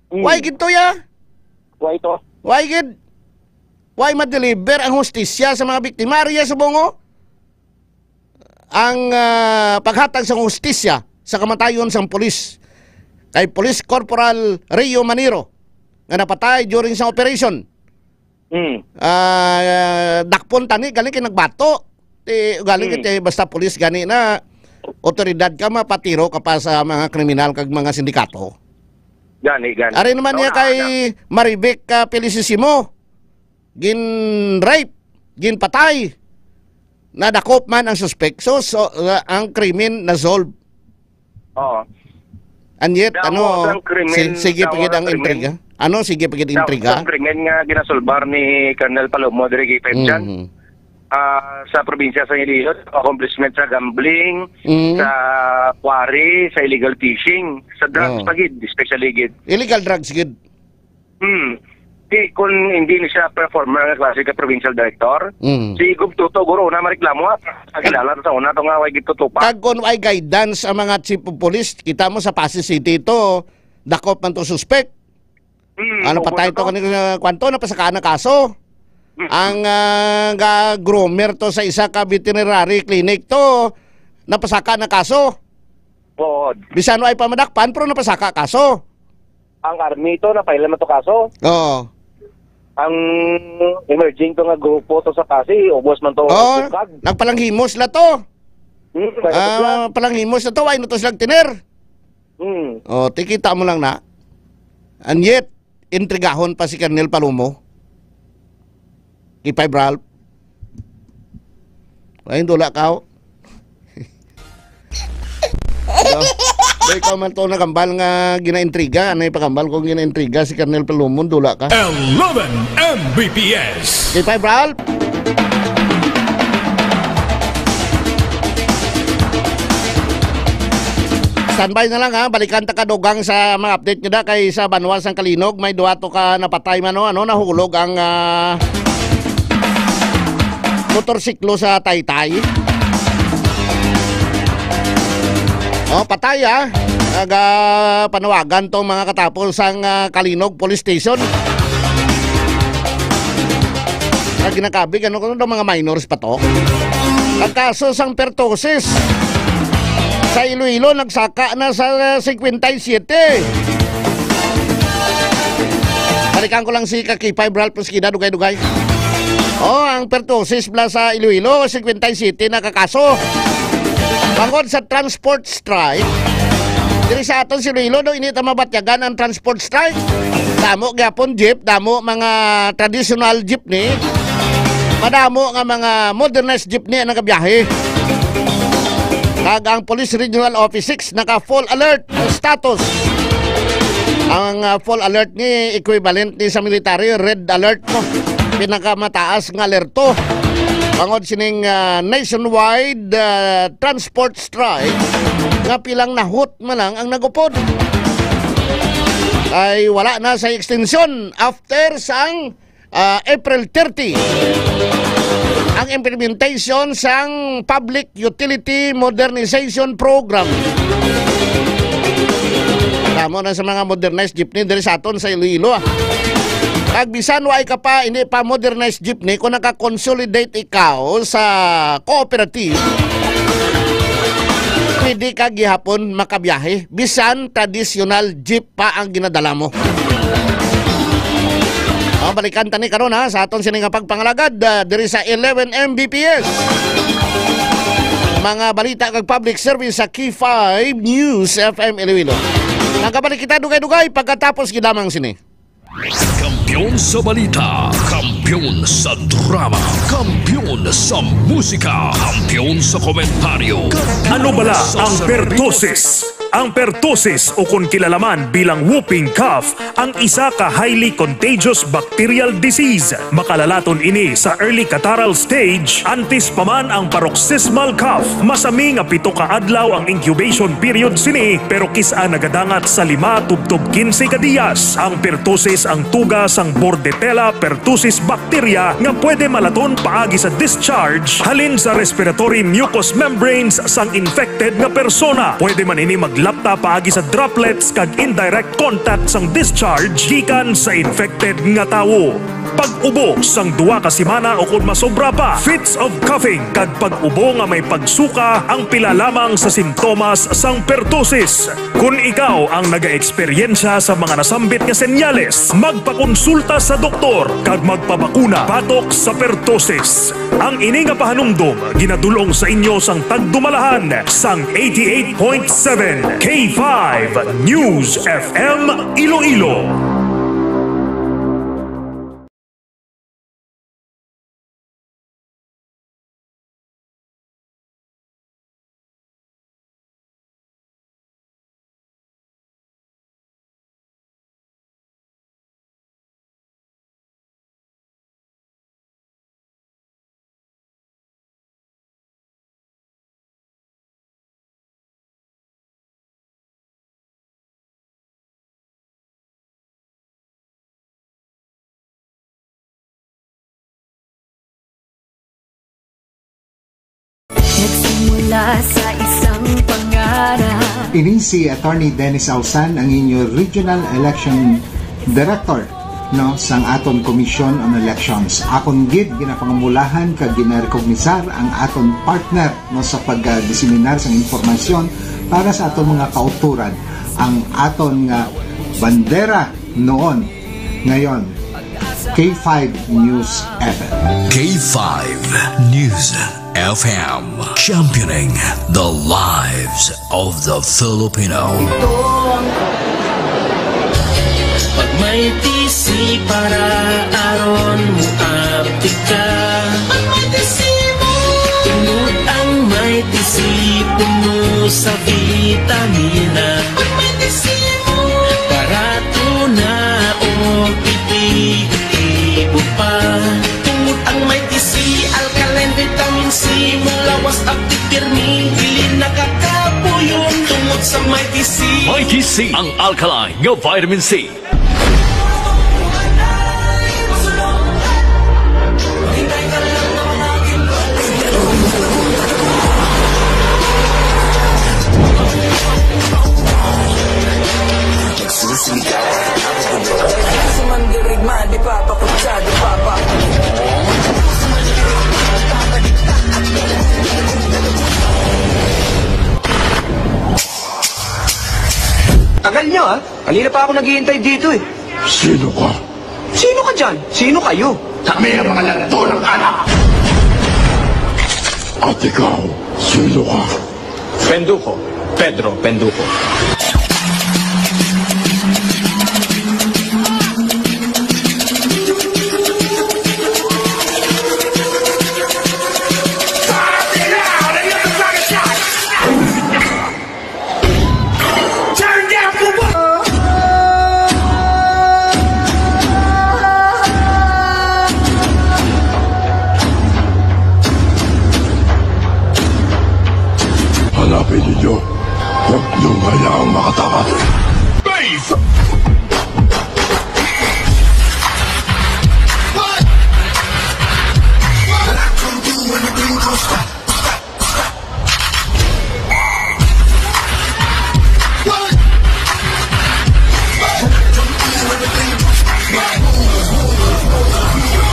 Mm. Why gid to, ya? Why to? Why gid? Why ma-deliver ang hustisya sa mga biktima? Ari ya, subong, oh, ang, ah, paghatag sa hustisya sa kamatayon sang pulis kay Police Corporal Rio Manero nga napatay during sa operation. Mm. Ah, dakpon tani, galing kay nagbato. Ti, galing Mm. kay basta pulis gani na, otoridad ka, mapatiro ka pa sa mga kriminal kag mga sindikato. Gani, gani. Ari naman Ano niya na, kay ano? Marivic, ah, Felicissimo. Gin-rape, ginpatay. Nadakop man ang suspek. So, so, ah, ang krimen na-solve. Oo. And yet, Damo ano, sang krimen, si-, sige damo pa gid sang ang krimen. intriga. Ano, sige pa gid Damo intriga? sang krimen nga ginasulbar ni Colonel Palomo diri kay Pep Jan. Mhm. Ah, sa probinsya sa Iloilo, accomplishment sa gambling, Mm. sa quarry, sa illegal fishing, sa drugs Oo. pa gid, especially gid. Illegal drugs gid. Hmm. Di, kung hindi ni siya performer nga klase ka provincial director, Mm. si Gov Toto, guro, una mareklamo, ha? Ang kilala sa una to nga, way gitutupa. Kag kung way guidance ang mga chief of police, kita mo sa Passi City to, dakop man to suspek. Hmm, Ah, napatay oo, to to. kanina, kwanto, napasakaan na kaso. Hmm. Ang, ah, ga-groomer to sa isa ka veterinary clinic to, napasaka na kaso. Oo. Bisan way pa madakpan, pero napasaka kaso. Ang army to, na-file naman to kaso. Oo. Ang emerging to nga grupo to sa Passi, ubos man to Oo, bukag. nagpalanghimos la to. Hmm, may Ah, bukag. palanghimos na to, way na to silang tiner. Hmm. Oh, tikita mo lang na. And yet, intrigahon pa si Colonel Palomo. Kay Five Ralph. Ay, dula ka, oh. Di, ikaw man to nakambal nga ginaintriga. Ano yung pakambal kung ginaintriga si Colonel Palumon? Dula ka. Eleven M B P S. K five, Ralph. Standby na lang, ha. Balikan ta ka dugang sa mga update nyo da kay sa banwa sang Kalinog may duwa to ka napatay man, no? Ano, nahulog ang, ah, motorsiklo sa Taytay. Oh, patay, ah. Aga panawagan tong mga katapos sang, ah, Kalinog Police Station. Sa ginakabig, ano ko, mga minors pa to. Ang kaso sang pertusis sa Iloilo nagsaka na sa, ah, singkwenta y siyete. Balikan ko lang si Kakipay Bral Puskida, dugay-dugay. Oh, ang pertusis bala sa Iloilo, singkwenta y siyete na ka kaso. Bangod sa transport strike, diri sa aton sa Iloilo, do, ini ta mabatyagan ang transport strike. Damo gyapon jeep, damo mga traditional jeepney. Madamo nga mga modernized jeepney ang nagabiyahe. Kag ang Police Regional Office six naka full alert status. Ang, ah, full alert ni equivalent ni sa military, red alert, no? Pinakamataas nga alerto. Bangod sining, ah, nationwide, ah, transport strike nga pilang nahut man lang ang nagupod. Ay wala na sa extension after sang, ah, April thirty ang implementation sang Public Utility Modernization Program. Tamo na sa mga modernized jeepney diri sa aton sa Iloilo, ah. Kag bisan wa ka pa, hindi pa modernized jeepney, kung naka-consolidate ikaw sa cooperative, pwede ka gihapon makabiyahe. Bisan traditional jeep pa ang ginadala mo. Oh, balikan ta ni karon, ha, sa aton sini nga pagpangalagad, ah, diri sa eleven M B P S. Mga balita kag public service sa K five News F M Iloilo. Nagabalik kita dugay-dugay pagkatapos gid lamang sini. Kampiyon sa balita, kampiyon sa drama, kampiyon sa musika, kampiyon sa komentaryo, kampiyon Ano bala sa ang serbisyo. Pertussis? Ang pertussis, o kon kilala man bilang whooping cough, ang isa ka highly contagious bacterial disease. Makalalaton ini sa early catarrhal stage, antes pa man ang paroxysmal cough. Masami nga pito ka adlaw ang incubation period sini, pero kis-a nagadangat sa lima tubtob kinse ka diyas. Ang pertussis ang tuga sang Bordetella pertussis bacteria nga pwede malaton paagi sa discharge halin sa respiratory mucous membranes sang infected nga persona. Pwede man ini maglapta paagi sa droplets kag indirect contact sang discharge gikan sa infected nga tawo. Pag-ubo sang duha ka semana o kon masobra pa, fits of coughing kag pag-ubo nga may pagsuka ang pila lamang sa sintomas sang pertussis. Kon ikaw ang nagaeksperyensya sa mga nasambit nga senyales, magpakonsulta sa doktor kag magpabakuna batok sa pertussis. Ang ini nga pahanumdom ginadul-ong sa inyo sang tagdumalahan sang eighty-eight point seven K five News F M Iloilo. Nagsimula sa isang pangarap. Ini si Attorney Dennis Ausan, ang inyo Regional Election Director, no, sang aton Commission on Elections. Akon gid ginapangumulahan kag ginarekognisar ang aton partner, no, sa pagdiseminar sang impormasyon para sa aton mga kauturan, ang aton nga bandera noon, ngayon, K five News F M. K five News F M, championing the lives of the Filipino. Pag may T C para aron mo apika. Pag may T C mo. Tungod ang may T C, puno Sa vitamina, ang may disimo. Barato na o epektibo pa. Tungod ang may D C, alkaline vitamin C, mulawas at pirmi, dili nakakapuyon. Tungod sa may D C. May D C, ang alkaline nga vitamin C. Sa mandirigma, di pa pa kutsa, di pa pa. Tagal nyo, ah. Kanina pa ako naghihintay dito, eh. Sino ka? Sino ka dyan? Sino kayo? Kami ang mga lanto ng anak! At ikaw, sino ka? Penduko. Pedro Penduko. Turn down for what? Hanapin ninyo. Huwag niyong hayaang makatakas. Base!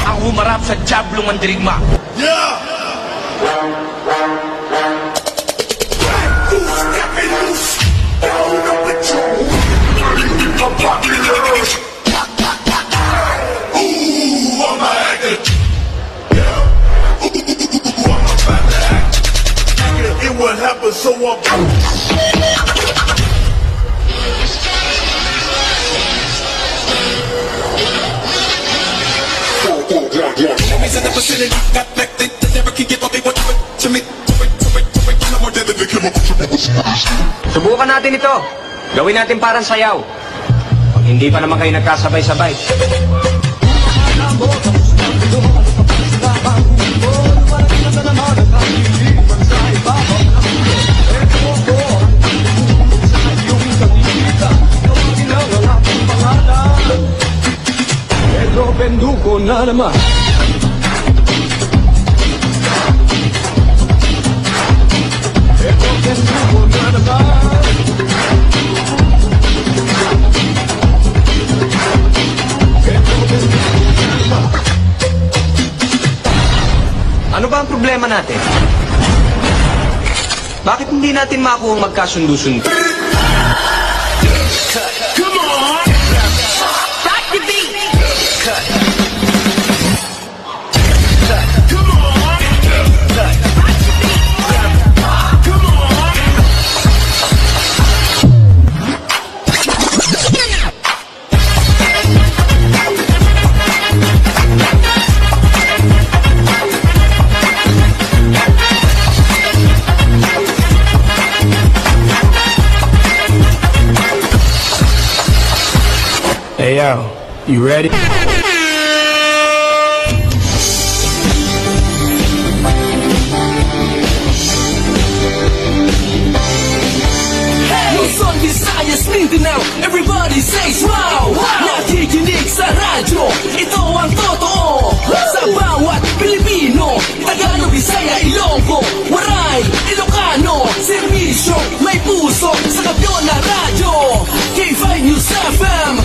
Ang humarap sa Diablo Mandirigma. Yeah! It will happen, so I'm Subukan natin ito. Gawin natin parang sayaw. Pag hindi pa naman kayo nagkasabay-sabay. Pedro Penduko na naman. Pedro Penduko na naman. Pedro Penduko na naman. Ano ba ang problema natin? Bakit hindi natin makuha ang magkasundo-sundo? Come on! Rock the beat! Come on! Rock the beat! Come on! Hey, yo, you ready? Luzon, Visayas, Mindanao, everybody says wow! Wow! Nakikinig sa radyo, ito ang totoo. Sa bawat Pilipino, Tagalog, Bisaya, Ilonggo, Waray, Ilocano, serbisyo, may puso, sa kampiyon na radyo. K five News F M,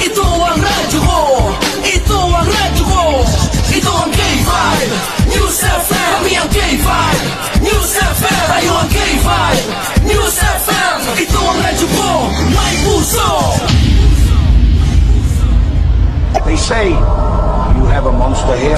ito ang radyo ko. Ito ang radyo ko. Ito ang K five News F M. Kami ang K five News F M. Tayo ang K five News F M. Ito ang radyo ko. May puso. They say you have a monster here.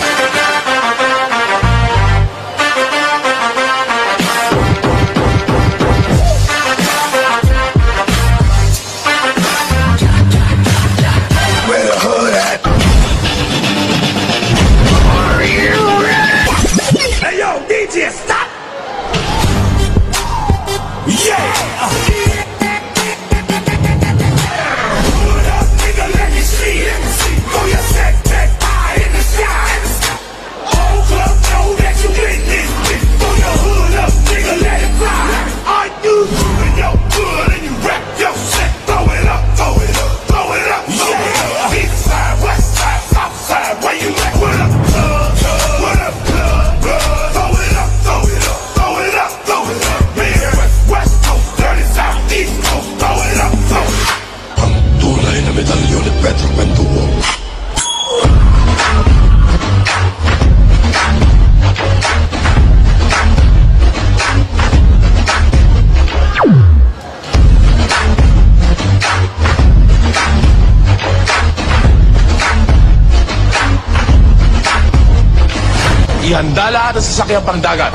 Sandala at sasakyang pangdagat.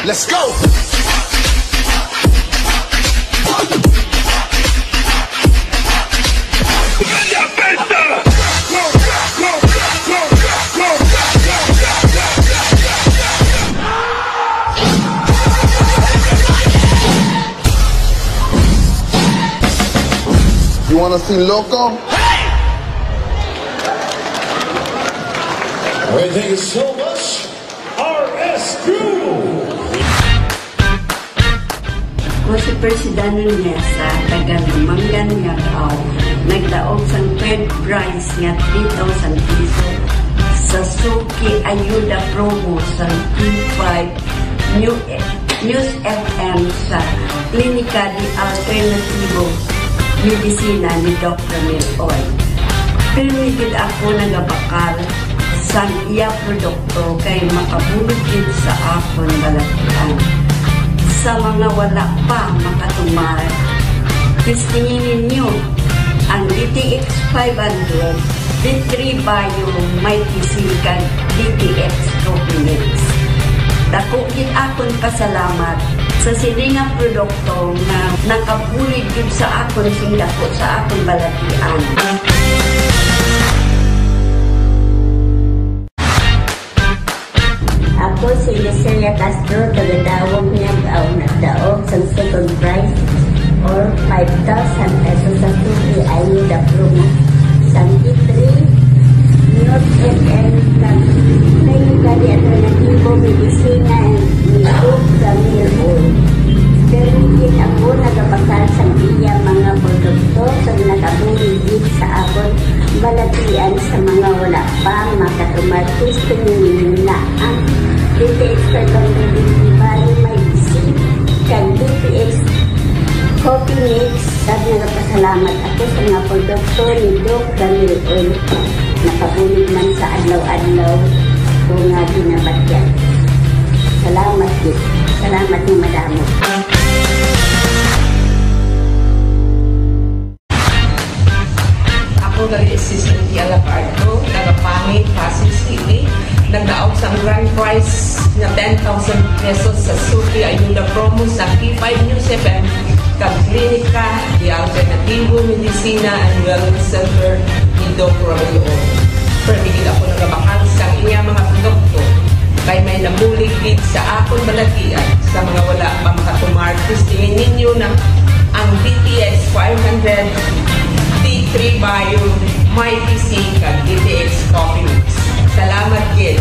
Let's go! You wanna see Loco? All right, thank you so much. R S Q. Ako si Percy Danon Mesa, taga Lumangan, Ngabao. Nagdaog sang third prize nga three thousand pesos sa Suki Ayuda Promo sa T five New News F M sa Klinika de Alternatibo Medisina ni Doc Ramil Oy. Pirmi gid ako nagabakal sang iya produkto kay makabulig gid sa akon balatian. Sa mga wala pa makatumar, testingi ninyo ang D T X five hundred, D three Bio, Mighty C, kag D T X Coffee Mix. Dako gid akon pasalamat sa sini nga produkto nga nakabulig gid sa akon sing dako sa akon balatian. Ako si Lucelia Castro, taga Daob, Ngabao, nagdaog sang second prize or five thousand pesos sa Suki Ayuda Promo sang D three News F M kag Klinika de Alternatibo Medisina ni Doc Ramil Oy. Pirmi gid ako nagabakal sang iya mga produkto kag nakabulig gid sa akon balatian sa mga wala pa makatumar. Testingi ninyo na ang D T X five hundred, D three Bio, Mighty C, kag D T X Coffee Mix. Kag nagapasalamat ako sa mga produkto ni Doc Ramil Oy. Nakabulig man sa adlaw-adlaw ko nga ginabatyan. Salamat gid. Salamat nga madamo. Ako dali si Cynthia Labardo, taga Pangi, Pasig City. Nagdaog sang grand prize nga ten thousand pesos sa Suki Ayuda Promo sa P five News F M kag Klinika de Alternativo Medicina and Wellness Center ni Doc Romeo. Pirmi gid ako nagabakal sa iya mga produkto. Kay may nabulig gid sa akon balatian sa mga wala pa makatumar. Testingi ninyo na ang D T X five hundred, D three Bio, Mighty C, kag D T X Coffee Mix. Salamat gid.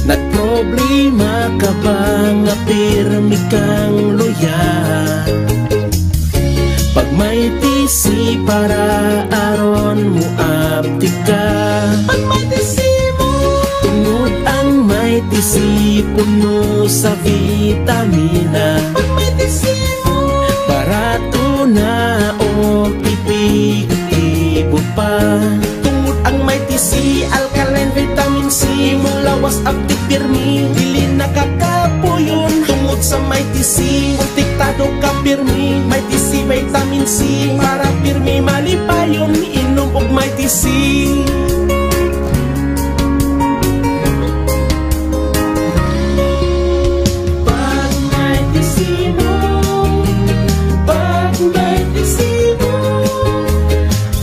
Nagproblema ka ba nga pirmi kang luya? Pag may T C para aron moaptik ka. Pag may T C mo. Tungod ang may T C puno sa vitamina. Pag may T C mo. Barato na o epektibo pa. Tungod ang may T C, alkaline vitamin C, imong lawas aptik pirmi, dili nakakapuyon. Tungod sa may T C, protektado ka pirmi, may T C vitamin C, para pirmi malipayon, inom og may T C. Pag may T C mo, pag may T C mo,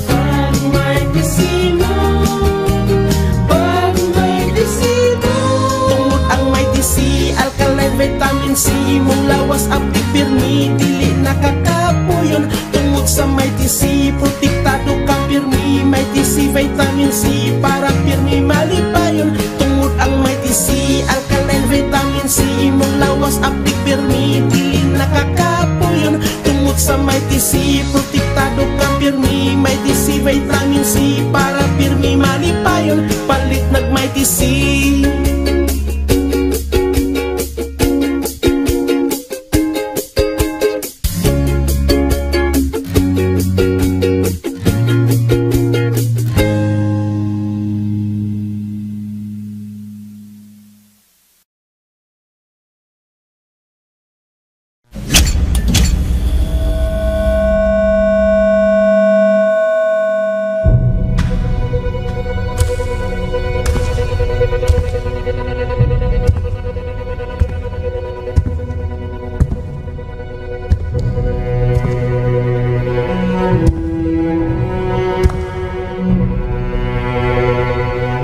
pag may T C mo, pag may T C mo. Tungod ang may T C, alkaline vitamin C, imong lawas aptik pirmi, dili nakakapuyon. Tungod sa may T C, protektado ka pirmi, may T C vitamin C, para pirmi malipayon. Tungod ang may T C, alkaline vitamin C, imong lawas aptik pirmi, dili nakakapuyon. Tungod sa may T C, protektado ka pirmi, may T C vitamin C, para pirmi malipayon. Palit nag may T C.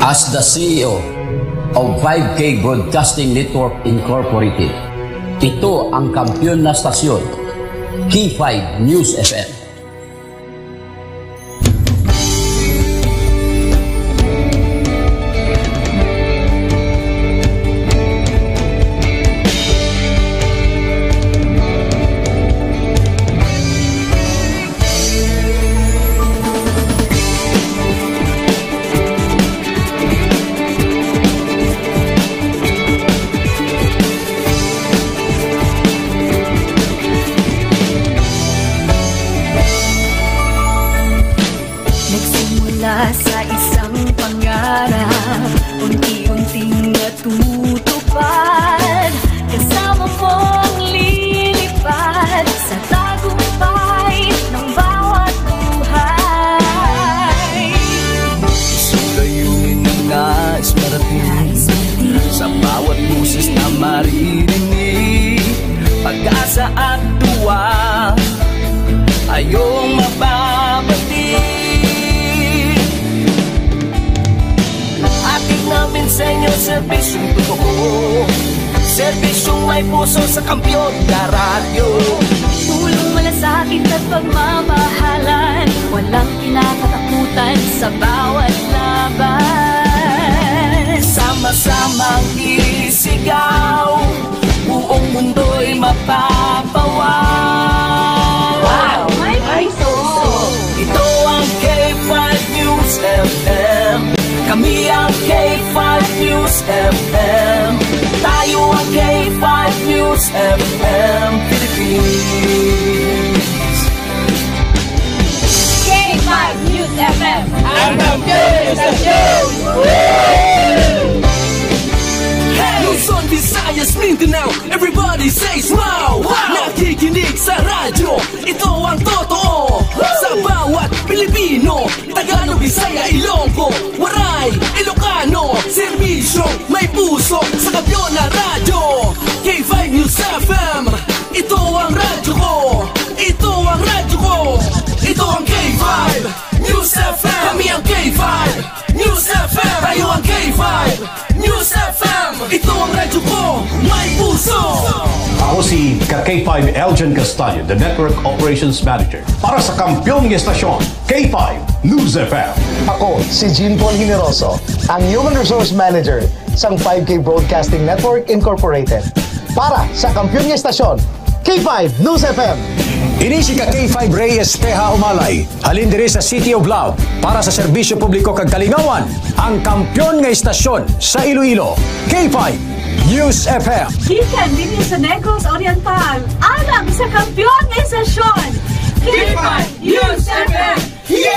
As the C E O of five K Broadcasting Network Incorporated, ito ang kampiyon na stasyon, K five News F M. Nagsimula sa isang pangarap, unti-unting natutupad. Kasama mong lilipad sa tagumpay ng bawat buhay. Isang layunin na nais marating sa bawat boses na maririnig. Pag-asa at tuwa, ayong mababati. Hatid namin sa inyo serbisyong totoo, serbisyong may puso sa kampiyon na radyo. Pulong malasakit at pagmamahalan, walang kinakatakutan sa bawat laban. Sama-samang isigaw, buong mundo'y mapapawaw. Wow! May puso! Ito ang K five News F M. Kami ang K five News F M. Tayo ang K five News F M Philippines. K five News F M. Ang kampiyon sa show! Luzon, Visayas, Mindanao, everybody says wow! Wow! Nakikinig sa radyo, ito ang totoo. Sa bawat Pilipino, Tagalog, Bisaya, Ilonggo, Waray, Ilocano, serbisyo, may puso sa kampiyon na radyo. K five News F M, ito ang radyo ko. Ito ang radyo ko. Ito ang K five News F M. Kami ang K five News F M. Tayo ang K five News F M. Ito ang radyo ko. May puso. Ako si ka K five Elgin Castaño, the Network Operations Manager para sa kampiyon nga estasyon, K five News F M. Ako si Jean Paul Generoso, ang Human Resource Manager sang five K Broadcasting Network Incorporated para sa kampiyon nga estasyon, K five News F M. Ini si ka K five Rey Espeha Umalay, halin diri sa City of Love, para sa serbisyo publiko kag kalingawan, ang kampiyon nga estasyon sa Iloilo, K five News F M. Gikan dinhi sa Negros Oriental, alang sa kampiyon nga estasyon, K five News F M. Yay!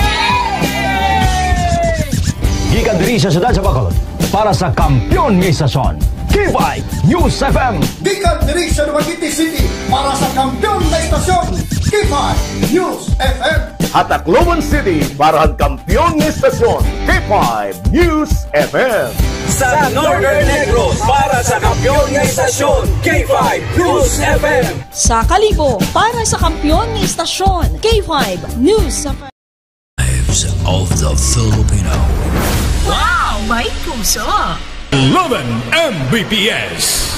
Gikan diri sa siyudad sa Bacolod, para sa kampiyon nga estasyon, K five News F M. Gikan diri sa Dumaguete City, para sa kampiyon nga estasyon, K five News F M. Ha Tacloban City, para sa kampiyon nga estasyon, K five News F M. Sa Northern Negros, para sa kampiyon nga estasyon, K five News F M. Sa Kalibo, para sa kampiyon nga estasyon, K five News F M. Lives of the Filipino. Wow! May puso! Eleven M B P S.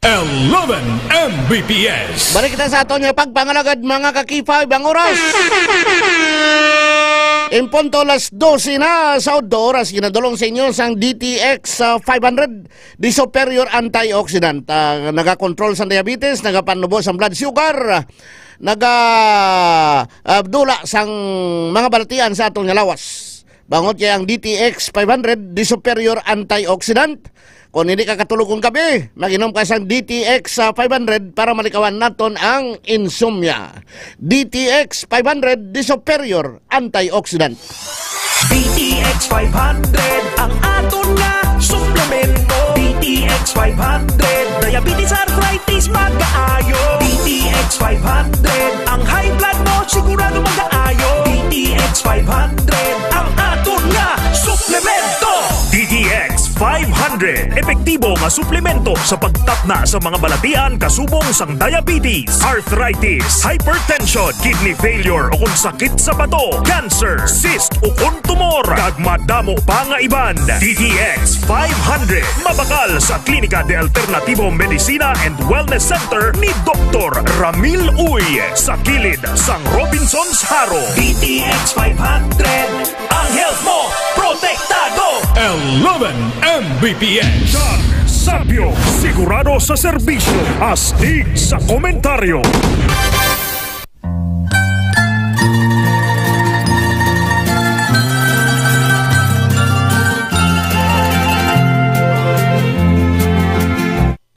Eleven M B P S. Balik kita sa aton nga pagpangalagad, mga ka-K five, ang oras. In punto, alas dose na sa udto, oras ginadulong sa inyo sang D T X, ah, five hundred, the superior antioxidant. Ah, nagakontrol sa diabetes, nagapanubo sa blood sugar, naga, ah, dula sang mga balatian sa aton nga lawas. Bangod kay ang D T X five hundred, the superior antioxidant. Kung hindi ka katulog kung gabi, mag-inom ka sang D T X sa five hundred para malikawan naton ang insomnia. D T X five hundred, the superior antioxidant. D T X five hundred, ang aton nga suplemento. D T X five hundred, diabetes, arthritis, magaayo. D T X five hundred, ang high blood mo sigurado magaayo. D T X five hundred, ang aton nga suplemento. D T X five hundred. Epektibo nga suplemento sa pagtakna sa mga balatian kasubong sang diabetes, arthritis, hypertension, kidney failure, o kung sakit sa bato, cancer, cyst, o kung tumor, kag madamo pa nga iban. D T X five hundred, mabakal sa Klinika de Alternativo Medicina and Wellness Center ni Doktor Ramil Uy, sa kilid sang Robinsons Jaro. D T X five hundred, ang health mo, protektado! Eleven M B P S. John Sapio, sigurado sa serbisyo, astig sa komentaryo.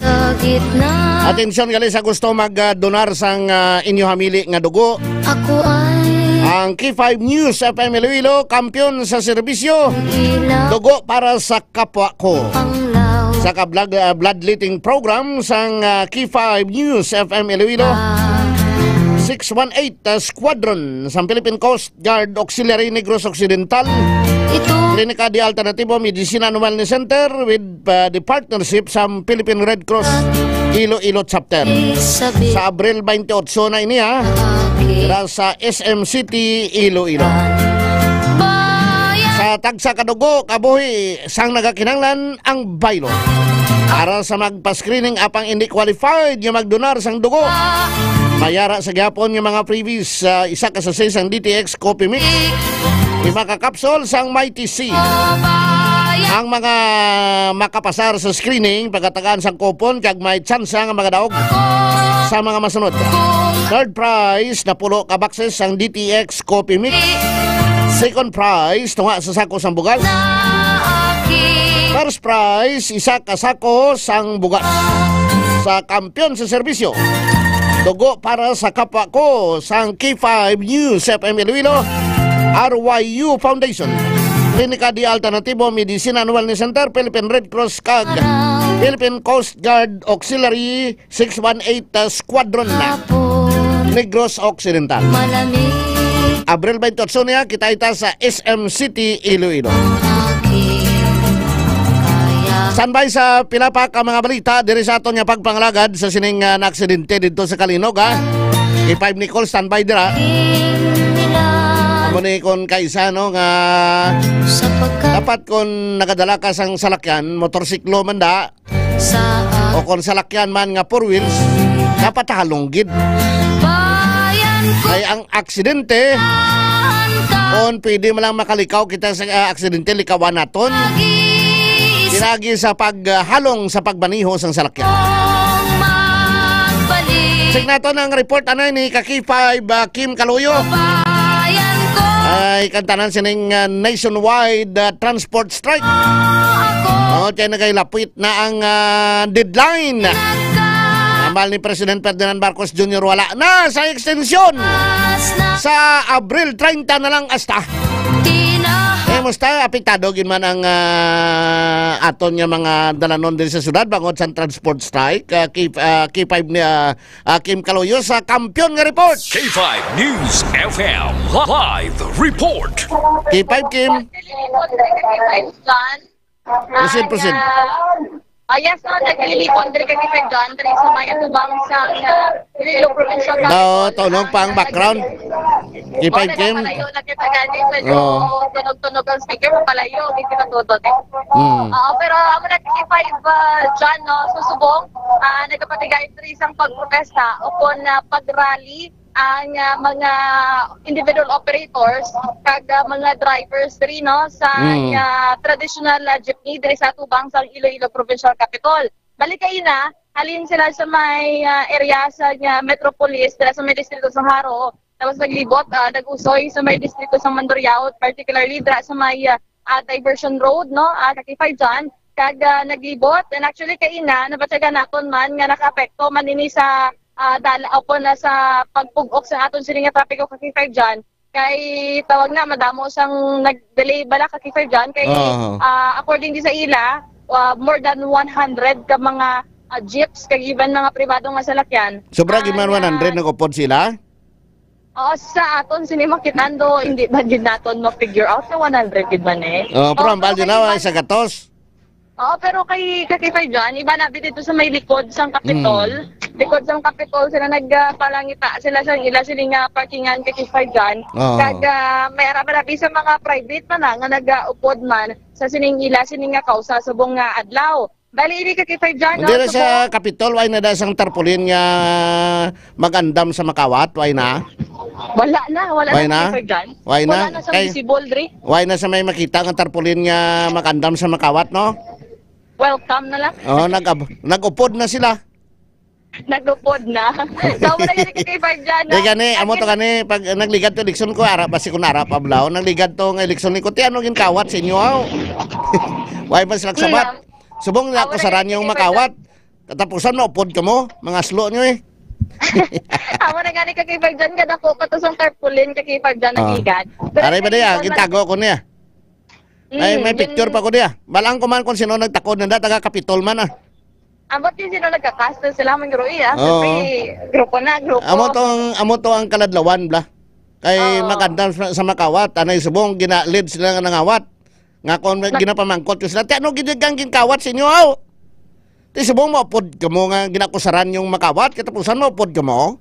Sa gitna. Atensyon gali sa gusto mag-donar sang, ah, inyo hamili nga dugo. Ako ay Ang K five News F M Iloilo, kampiyon sa serbisyo. Ila Dugo para sa kapwa ko. Ang law. Sa ka-blood, ah, bloodletting program sang, ah, K five News F M Iloilo. Ah. Six one eight, ah, Squadron sa Philippine Coast Guard Auxiliary Negros Occidental. Ito. Klinika de Alternativo Medicina and Wellness Center with, uh, the partnership sa Philippine Red Cross Iloilo Chapter. Sabi. Sa Abril twenty-eight na ini, ha? Akin. Dira sa S M City, Iloilo. Bayan. Sa tagsa ka dugo, kabuhi sang nagakinahanglan ang baylo. Para sa magpa-screening apang hindi qualified nga magdonar sang dugo, mayara sa gihapon nga mga freebies, ah, isa ka sachet sang D T X Coffee Mix. Lima ka kapsul sang Mighty C. Ang mga makapasar sa screening pagatagaan sang kupon kag may tsansa nga magadaog sa mga masunod. Third prize, napulo ka boxes sang D T X Coffee Mix. Second prize, tunga sa sako sang bugas. First prize, isa ka sako sang bugas. Sa kampiyon sa serbisyo, dugo para sa kapwa ko sang K five News F M Iloilo, R Y U Foundation, Klinika de Alternativo Medicina and Wellness Center, Philippine Red Cross, kag Philippine Coast Guard Auxiliary six one eight, uh, Squadron na. Hapon. Negros Occidental. Malamig. Abril twenty-eight niya, kita ita sa S M City, Iloilo. Aking kaya. Standby sa pila pa ka mga balita diri sa aton nga pagpangalagad sa sining, uh, naaksidente didto sa Calinog, ha? K five Nicole, standby dira. Nila. Amo ni kon kaisa, no, nga Sapagkat dapat kon nagadala ka sang salakyan, motorsiklo man da, sa o kon salakyan man nga four wheels, dapat halong gid. Bayan ko. Ay ang aksidente, kon pwede man lang makalikaw kita sa, ah, aksidente, likawan naton. Pinagi sa paghalong sa pagmaneho sang salakyan. Magbalik. Check naton ang report anay ni ka K five, ah, Kim Kaloyo. Bayan ko. Ay kantanan sining, ah, nationwide, ah, transport strike. Ako. Oh, kaya nagailapit na ang, ah, deadline. Ambal ni President Ferdinand Marcos Junior, wala na sa extension. Sa Abril treinta na lang asta. Eh, musta, apektado gid man ang, ah, aton nga mga dalanon diri sa syudad bangod sa transport strike, ah, K, ah, K five ni, ah, ah, Kim Kaloyo sa kampiyon nga report. K five News F M live report. K five Kim. John. Proceed, proceed. Ah, ah, yes, no, naglilipon diri kay Kay John, diri sa may atubang sa, ah, Iloilo Provincial Capitol. Daw, tunog pa ang background. Kay Kim. Malayo na kita gani, medyo tunog-tunog ang speaker, malayo, hindi kita tutunog. Mm. Oo, pero amo na Kay, ah, John, no, susubong, ah, nagapatigay diri sang pagprotesta o kon, ah, pag-rally ang, ah, mga individual operators kag, ah, mga drivers diri, no, sa, mm, ah, traditional, ah, jeepney diri sa atubang sang Iloilo Provincial Capitol. Bali kaina, halin sila sa may, ah, area sa, ah, Metropolis, dira sa may distrito sa Jaro, tapos naglibot, ah, nag-usoy sa may distrito sa Mandurriao, particularly dira sa may, ah, ah, diversion road, no, ah, thirty-five dyan. Kag, ah, naglibot. And actually, kaina, nabatyagan naton man nga nakaapekto man ini sa, ah, dala, o kon na sa pagpug-ok sa aton sini nga trapiko ka K five dyan. Kay tawag na, madamo sang nag-delay bala ka K five dyan. Kay, ah, according di sa ila, ah, more than one hundred ka mga, ah, jeeps, kag even mga pribado nga salakyan. Sobra gid man one hundred nag-upod sila? Oo, sa aton sini makitando, hindi ba gid naton ma-figure out na one hundred gid man eh? Oh, pero ang bali na, sa gatos. Oo, pero kay, kay Kifay John, iba na bi dito sa may likod sang Kapitol. Mm. Likod sang Kapitol sila nagpalangita sila sa ila sini nga parkingan kay Kifay John. Oo. Kag, ah, may ara ba na bi sa mga private man na nga nagaupod man sa sining ila sini nga kausa subong nga adlaw. Bali, ini kay Kifay John, no? Dira sa Kapitol, wala na da sang tarpaulin nga mag-andam sa makawat, wala na? Wala na, wala na, Kifay John. Wala na? Wala na sa visible, dre. Wala na sa may makita nga tarpaulin nga mag-andam sa makawat, no? Welcome na lang. Oh, nag-, nag-upod na sila. Nag-upod na. So, wala yun kay Kifay John, no? Di gani, amo to gani, pag nagligad to eleksyon ko, ara, basi kung ara pa balaw, nagligad to nga eleksyon ni ko, ti ano ginkawat sa inyo, aw? Why ba sila sabat? Hmm. Subong na ako sa ranyo makawat. Katapusan, maupod ka mo, mga aslo nyo eh. Amo na gani ka kay Pagjan, kadako pa to sang tarpaulin ka kay Pagjan ang igad. Aray ba diya, gintago ko niya. Ay, may picture pa ko diya. Balang ko man kung sino nagtakod nanda, taga Kapitol man ah. Ambot yung sino nagkakasto sila man guro iya. Oo. Siyempre, grupo na, grupo. Amo to ang, amo to ang kaladlawan bla. Kay maganda sa, sa makawat, anay subong gina-lead sila nga nangawat. Nga kon ginapamangkot ko sila, "Ti ano gid ang ginkawat sa inyo, aw? Ti subong mo pod kamo nga ginakusaran yung makawat, katapusan mo pod kamo?"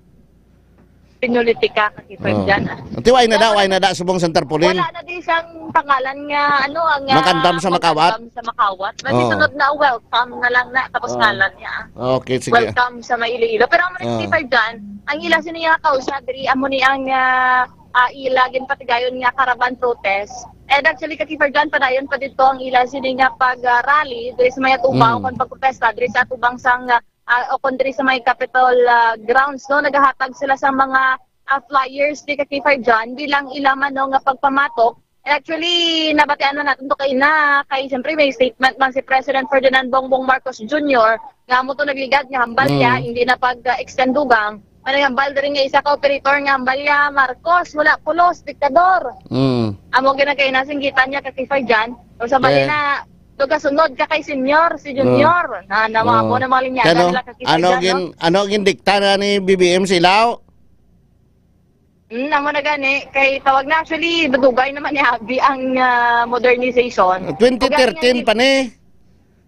Pinuliti ka kasi pa dyan, ah. Ti way na da, way na da subong sa tarpaulin. Wala na di siyang pangalan nga, ano, ang, ah, Makandam sa makawat? Makandam sa makawat. May sunod na welcome na lang na, tapos ngalan niya, ah. Okay, sige. Welcome sa may Iloilo. Pero amo na si Sir Jan, ang ila sini nga kausa diri, amo ni ang, ah, ah, ila ginpatigayon nga caravan protest. And actually, Kaki Ferjan, padayon pa dito ang ila sini nga pag, ah, rally diri sa may atubang kon pagprotesta diri sa atubang sang, ah, ah, o kon diri sa may Capitol, ah, grounds, no? Nagahatag sila sa mga, ah, flyers di Kaki Ferjan bilang ila man, no, nga pagpamatok. And actually, nabatian man natin to kay na, kay siyempre may statement man si President Ferdinand Bongbong Marcos Junior nga amo to nagligad nga hambal niya, hindi na pag-extend dugang. Manayambal diri nga isa ka operator nga ang balya, Marcos, wala pulos, diktador. Mm. Amo ginagay na singgitan niya, Kakifay Jan. O sa bali na, tugasunod ka kay Senyor, si Junior. Na, na mga po na mga linyada nila, Kakifay Jan, gin-, no? Ano gin dikta na ni B B M sa ilaw? Mm, amo na gani. Kay tawag na, actually, dugay naman ni Abi ang, ah, modernization. Twenty thirteen pa ni.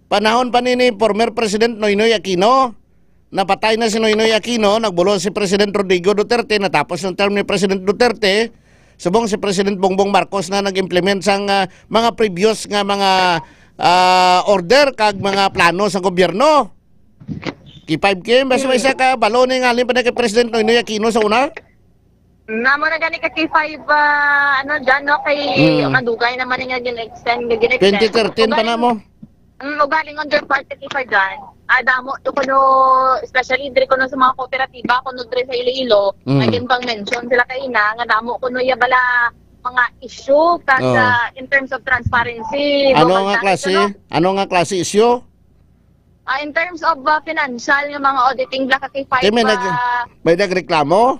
Panahon pa ni, ni former President Noynoy Aquino. Napatay na si Noynoy Aquino, nagbulos si President Rodrigo Duterte, natapos ang term ni President Duterte. Subong si President Bongbong Marcos na nag-implement sang, ah, mga previous nga mga, ah, order kag mga plano sa gobyerno. K five K, mas may isa ka balo ni nga halin pa na kay President Noynoy Aquino sa una? Namo na gani ka K five, ah, ano, dyan, no? Kay madugay naman nga gin-extend, nga gin-extend. Twenty thirteen pa na mo. Mm, ugaling on their part, Kaki Farjan, ah, damo to kuno, especially diri kuno sa mga kooperatiba, kuno diri sa Iloilo, nga ginpang-mention sila kaina, nga damo kuno ya bala mga issue, kas, ah, in terms of transparency, ano nga klase? Ano nga klase issue? Ah, in terms of, ah, financial nga mga auditing, bla, Kaki Farjan, may nag-, may nagreklamo?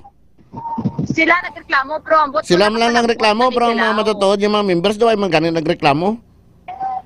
Sila nagreklamo, pero ambot sila man lang nagreklamo, pero ang mga matutuod yung mga members, daw ay man gani nagreklamo.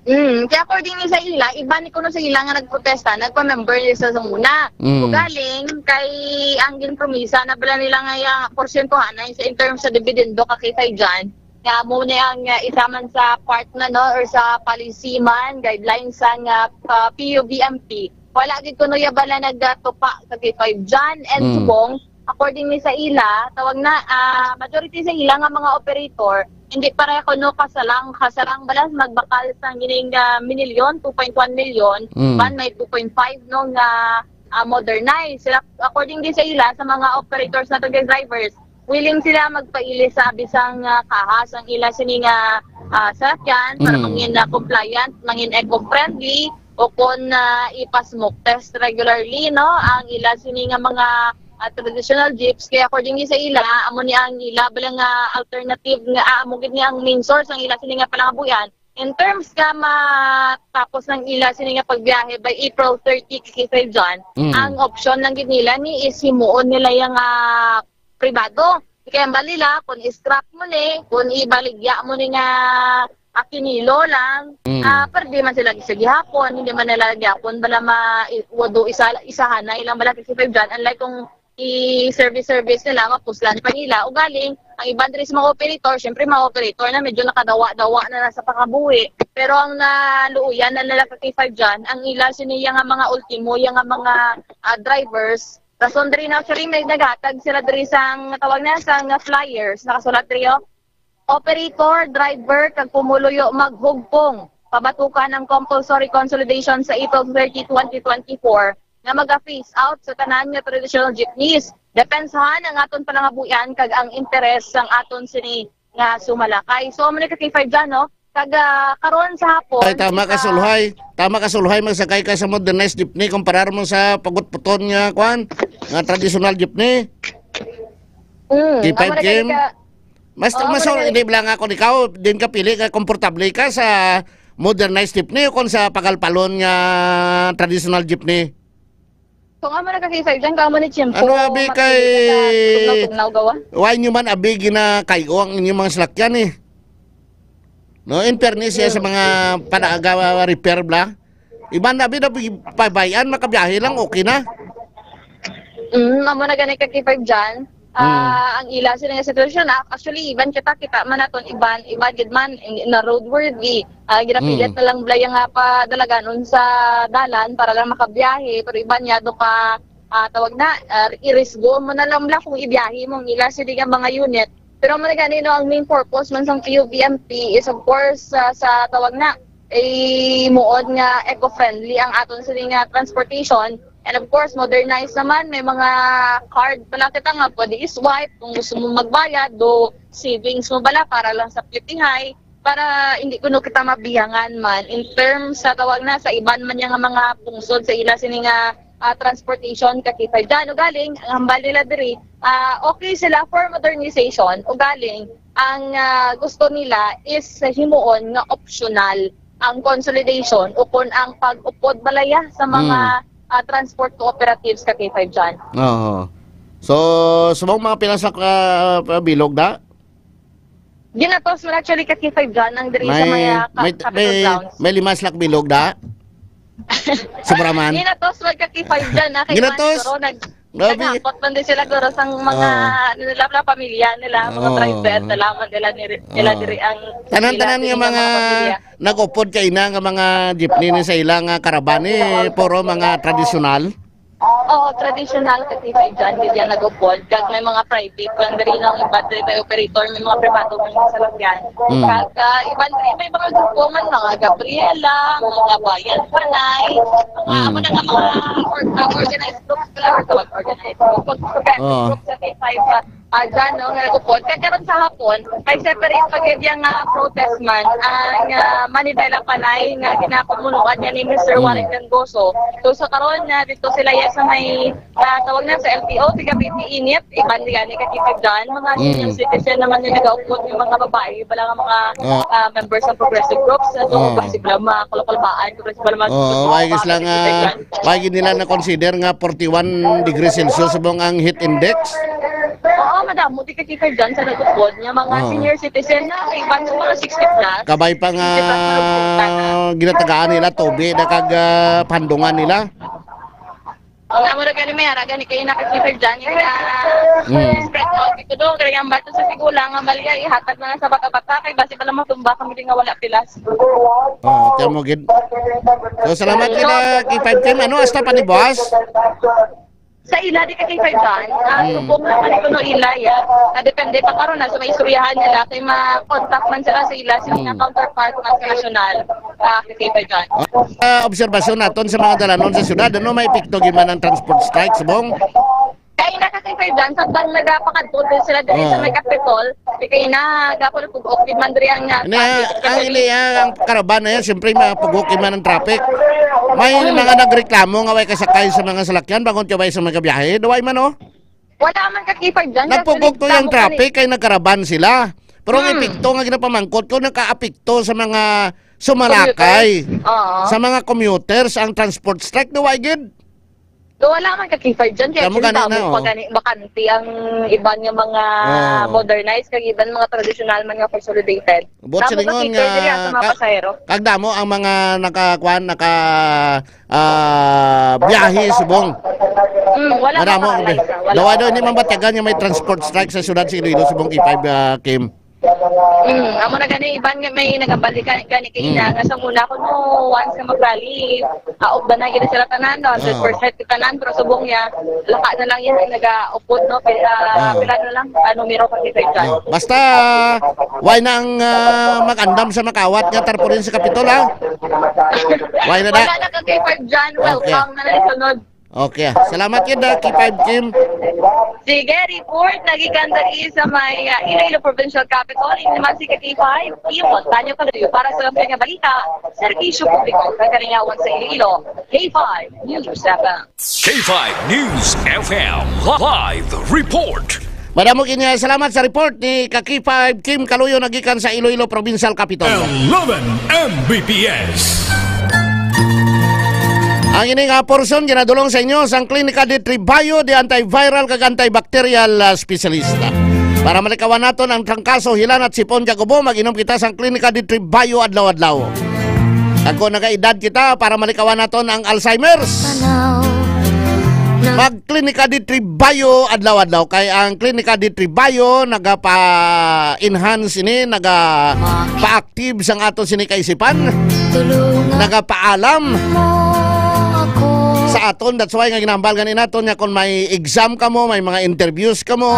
Mm, kaya according ni sa ila, iba ni kuno sa ila nga nagprotesta, nagpa-member ni sa, sa muna. Mm. Ugaling, kay ang ginpromisa na bala nila nga yung porsyento hanay sa in terms sa dividendo, Kaki Farjan, nga mo ni ang, uh, isa man sa part na, no, or sa policy man, guidelines sang, uh, pa-, P U V M P. Wala gid kuno ya bala nagatupa, Kaki Farjan, and subong, according ni sa ila, tawag na, ah, majority sa ila nga mga operator, hindi pareho no kasarang, kasarang balas magbakal sa gining, ah, minilyon, two point one million, ban may two point five no nga, ah, modernize. Sila, according din sa ila, sa mga operators na to, drivers, willing sila magpaili sa bisang, ah, kaha sang ila sini nga, ah, salakyan para mangin, ah, compliant, mangin eco-friendly, o kon, ah, ipa-smoke test regularly, no, ang ila sini nga mga, ah, traditional jeeps. Kaya according ni sa ila, amo ni ang ila bala nga alternative nga, ah, amo gid ni ang main source ang ila sini nga palangabuyan. In terms nga matapos ng ila sini nga pagbiyahe by April thirty, Kaki Farjan, ang option lang gid nila ni is himuon nila yung, ah, pribado. Kaya ang bali la, kung i-scrap mo ni, kung ibaligya mo ni nga akinilo lang, ah, pero di man sila sa gihapon, hindi man nila gihapon bala ma-, i-, wado isa, isahan na ilang bala Kaki Farjan. Unlike kung i-service-service nila, mapuslan pa nila. Ugaling, Ang iban diri sa mga operator, syempre, mga operator na medyo nakadawa-dawa na, na sa pangabuhi. Pero ang naluoyan na nila ka K five dyan, ang ila sini iya nga mga ultimo, iya nga mga ah, drivers. Rason diri na, actually, may naghatag sila diri sang, tawag na, sang flyers, nakasulat diri, oh. Operator, driver, kag pumuluyo maghugpong. Pabatukan ang compulsory consolidation sa April thirty, twenty twenty-four nga maga-phase out sa tanan nga traditional jeepneys. Depensahan ang aton palangabuhian kag ang interes sang aton sini nga sumalakay. So, amo ni ka K five dyan, no? Kag, ah, karon sa hapon, Ay, tama ka, ah, Sulhay. Tama ka, Sulhay. Magsakay ka sa modernized jeepney kumpara mo sa pagutputon nga, kwan, nga traditional jeepney. Mm, K five amo na gani Kim. ka, Mas, oo, mas, amo na gani. Hindi lang ako ikaw, din ka pili ka, komportable ka sa modernized jeepney o kung sa pagalpalon nga traditional jeepney? Kung amo na ka K five dyan, kung amo ni Chimpo, Ano, abi, kay mapili ka sa tugnaw-tugnaw gawa? Why nyo man, abi, ginakay-o ang inyong mga salakyan, eh? No, in fairness siya sa Mm. mga panaga repair bla. Iban na, abi, na pabayan, makabiyahe lang, okay na. Mm, amo na gani ka K five dyan. Mm. Ah, ang ila sila nga sitwasyon, ah, actually, iban kita, kita man naton, iban, iban gid man, in, na roadworthy. Ah, ginapilit Mm. na lang bala yung, ah, padalaganon sa dalan para lang makabiyahe, pero iban niya do ka, ah, tawag na, ah, irisgo mo na lang bala kung ibiyahe mo ang ila sila nga mga unit. Pero mo na gani, no, ang main purpose man sang P U V M P is, of course, sa, sa tawag na, eh, muod nga eco-friendly ang aton sini nga transportation. And of course, modernized naman, may mga card pala kita nga pwede i-swipe kung gusto mo magbayad, do savings mo bala para lang sa P T I, para hindi kuno kita mabiyangan man in terms sa tawag na sa iban man niya nga mga pungsod sa ila sini nga ah, transportation ka K five dyan. Ugaling, ang hambal nila diri, ah, okay sila for modernization. Ugaling, ang, ah, gusto nila is himuon nga optional ang consolidation o kung ang pag-upod balaya sa mga, Mm. ah, transport cooperatives ka K five dyan. Oo. So, sa mga pila sa, ah, bilog da? Ginatos man actually ka K five dyan ang diri sa May, may, ah, ka-, may, Capitol may, Grounds. May lima slak bilog da? Sobra man? Ginatos man ka K five dyan, ah, kay Ginatos? man siguro nag-, Grabe. naghakot man din sila guro sang mga, Oo. ano nila, mga pamilya nila, mga Oo. driver, nalaman nila ni-, nila Oo. diri ang Tanan-tanan nila nga diri nga mga mga pamilya. nag-upod kay na nga mga jeepney ni sa ila nga karabani, puro mga tradisyonal. Oo, traditional kasi sa dyan, di dyan nag-upod. Kag may mga private lang diri, no, iba diri may operator, may mga pribado, may mga salakyan. Mm. Kag, ah, iban diri may mga grupo man, mga Gabriela, mga Bayan Panay, mga, Mm. amo na nga mga or-, ah, organized groups pala, or tawag organized group. Pag, pag, Oo. group sa K five, ah, Ah, dyan, no, nga nagupod. Kaya karon sa hapon, may separate pa gid yang, ah, protest man ang, ah, Manibela Panay nga ginapumunuan niya ni Mister Mm. Warren Gangoso. So, sa karon na dito sila ya sa may, ah, tawag na sa L T O, tiga P P Init, iban di gani kakita dyan. Mga senior Mm. citizen naman yung nag-upod, yung mga babae, wala nga mga, Ah. ah, members ng progressive groups. So, Ah. possible makulkulbaan, possible mag- Oh, why is lang, ah, Why gid nila na-consider nga forty-one degrees Celsius subong ang heat index? Oo, madamo di kakita dyan sa nagupod nga mga Oo. senior citizen na may iban sa mga sixty plus. Kabay pa nga Sixty plus na nagupod na. ginatagaan nila tubig na kag, ah, pandungan nila. Ang amo na gani may ara gani kayo nakakita dyan nga Mm. spread out dito doon. Kaya ang bato sa Sigula nga balya, ihatag na lang sa bata-bata kay basi pala matumba kami di nga wala pilas. Oh, tamo gid. So, salamat So, kila K five Kim. Ano, hasta pa ni boss? Sa ila, di ka K five dyan. Ah, Mm. subong na kani kuno ila, ya. Na depende pa karon na sa may istoryahan nila, kay ma-contact man sila sa ila, sa mga Mm. counterpart man sa nasyonal, ah, K five dyan. Ah, obserbasyon naton sa mga dalanon sa syudad, ano, may epekto gid man ang transport strike, subong? Kay na ka K five dyan, sa bang nagapakadto din sila diri sa Oh. may Capitol, di kay na, gapon pag-okay man diri ang, ah, Ini, traffic. ang ini, ah, ang karaban na yan, siyempre, mapugok man ang traffic. May Hmm. mga nagreklamo nga way kasakay sa mga salakyan, bangon ka way sa mga biyahe. Duway man, oh. Wala man ka K five dyan, Nagpugok kasi to yung nagtamo traffic kay nagkaraban sila. Pero ang Hmm. epekto nga ginapamangkot ko, nakaapekto sa mga sumalakay. Commuters. Oo. Sa mga commuters, ang transport strike, duway gid. So, wala man ka K five dyan, kaya Kamo gani tamo na, oh. pa gani, bakante ang iban nga mga Oo. modernized, kag iban mga traditional man nga consolidated. Buot Tamo silingon ka K five nga diri, ah, sa mga ka-, pasahero. kag damo ang mga nakakuan, naka, ah, biyahe subong. Mm, wala Madamo, pa okay. Wala. Daw, ano, hindi man batigan nga may transport strike sa siyudad sa Iloilo subong K five, ah, Kim? Mm, amo na gani, iban nga may nagabalikan gani kay Mm. ina nga sa una ko, no, once nga mag-rally, aop ba na gid sila tanan, no? Ah. Hundred percent tanan, pero subong niya, laka na lang yan, naga-upod, no? Pila, Ah. pila na lang, ah, numero pa kita dyan. Ah, basta, why na ang, ah, mag-andam sa makawat nga tarpaulin sa Kapitol, ha? Why na da? Wala na ka K five dyan. Okay. Welcome na lang sunod. Okay, ah. Salamat yun, ah, K five Kim. Sige, report nagikan dali sa may, ah, Iloilo Provincial Capitol. Ini naman si K five, Kim Montaño Caluyo para sa Lampion nga Balita, Serbisyo Publiko, Kagalingawan sa Iloilo, K five News F M. K five News F M live report. Madamo kini, salamat sa report ni ka K five Kim Caluyo nagikan sa Iloilo Provincial Capitol. Eleven M B P S. Ang ini nga portion ginadulong sa inyo sang Klinika D three Bio, di antiviral kag antibacterial, ah, specialista. Para malikawan naton ang trangkaso, hilanat, sipon kag ubo, mag-inom kita sang Klinika D three Bio adlaw-adlaw. Kag kung nagaedad kita, para malikawan naton ang Alzheimer's, mag Klinika D three Bio adlaw-adlaw, kay ang Klinika D three Bio nagapa-enhance ini, nagapa-active sang aton sini kaisipan, nagapaalam sa aton. That's why nga ginahambal gani naton nga kung may exam kamo, may mga interviews kamo,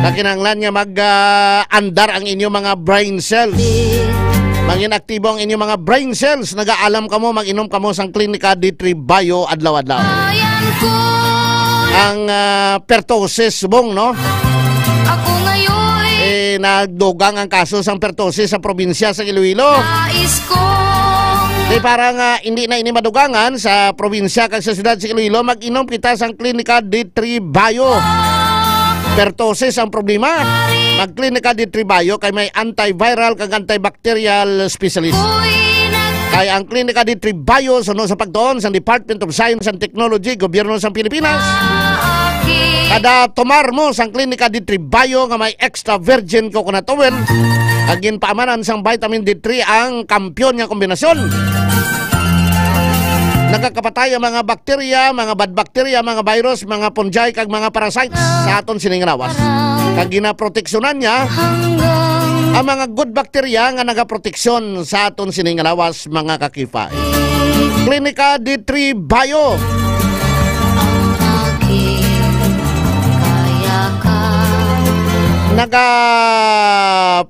na kinahanglan nga mag, ah, andar ang inyo mga brain cells. Mangin aktibo ang inyo mga brain cells. Nagaalam kamo, mag-inom kamo sang Klinika D three Bio adlaw-adlaw. Ang, ah, pertussis, subong, no? Eh, nagdugang ang kaso sang pertussis sa probinsya sa Iloilo. Di para nga hindi na ini madugangan sa probinsya kag sa siyudad sa Iloilo, mag-inom kita sang Klinika D three Bio. Pertussis ang problema. Mag-Klinika D three Bio kay may antiviral kag antibacterial specialist. Kay ang Klinika D three Bio suno sa pagtuon sang Department of Science and Technology, Gobyerno sang Pilipinas. Kada tomar mo sang Klinika D three Bio nga may extra virgin coconut oil, kag ginpaamanan sang vitamin D three ang kampiyon nga kombinasyon. Nagakapatay ang mga bakterya, mga bad bacteria, mga virus, mga fungi, kag mga parasites sa aton sining lawas. Kag ginaproteksyonan niya ang mga good bacteria nga nagaproteksyon sa aton sining lawas, mga kakipay. Klinika D three Bio. Naga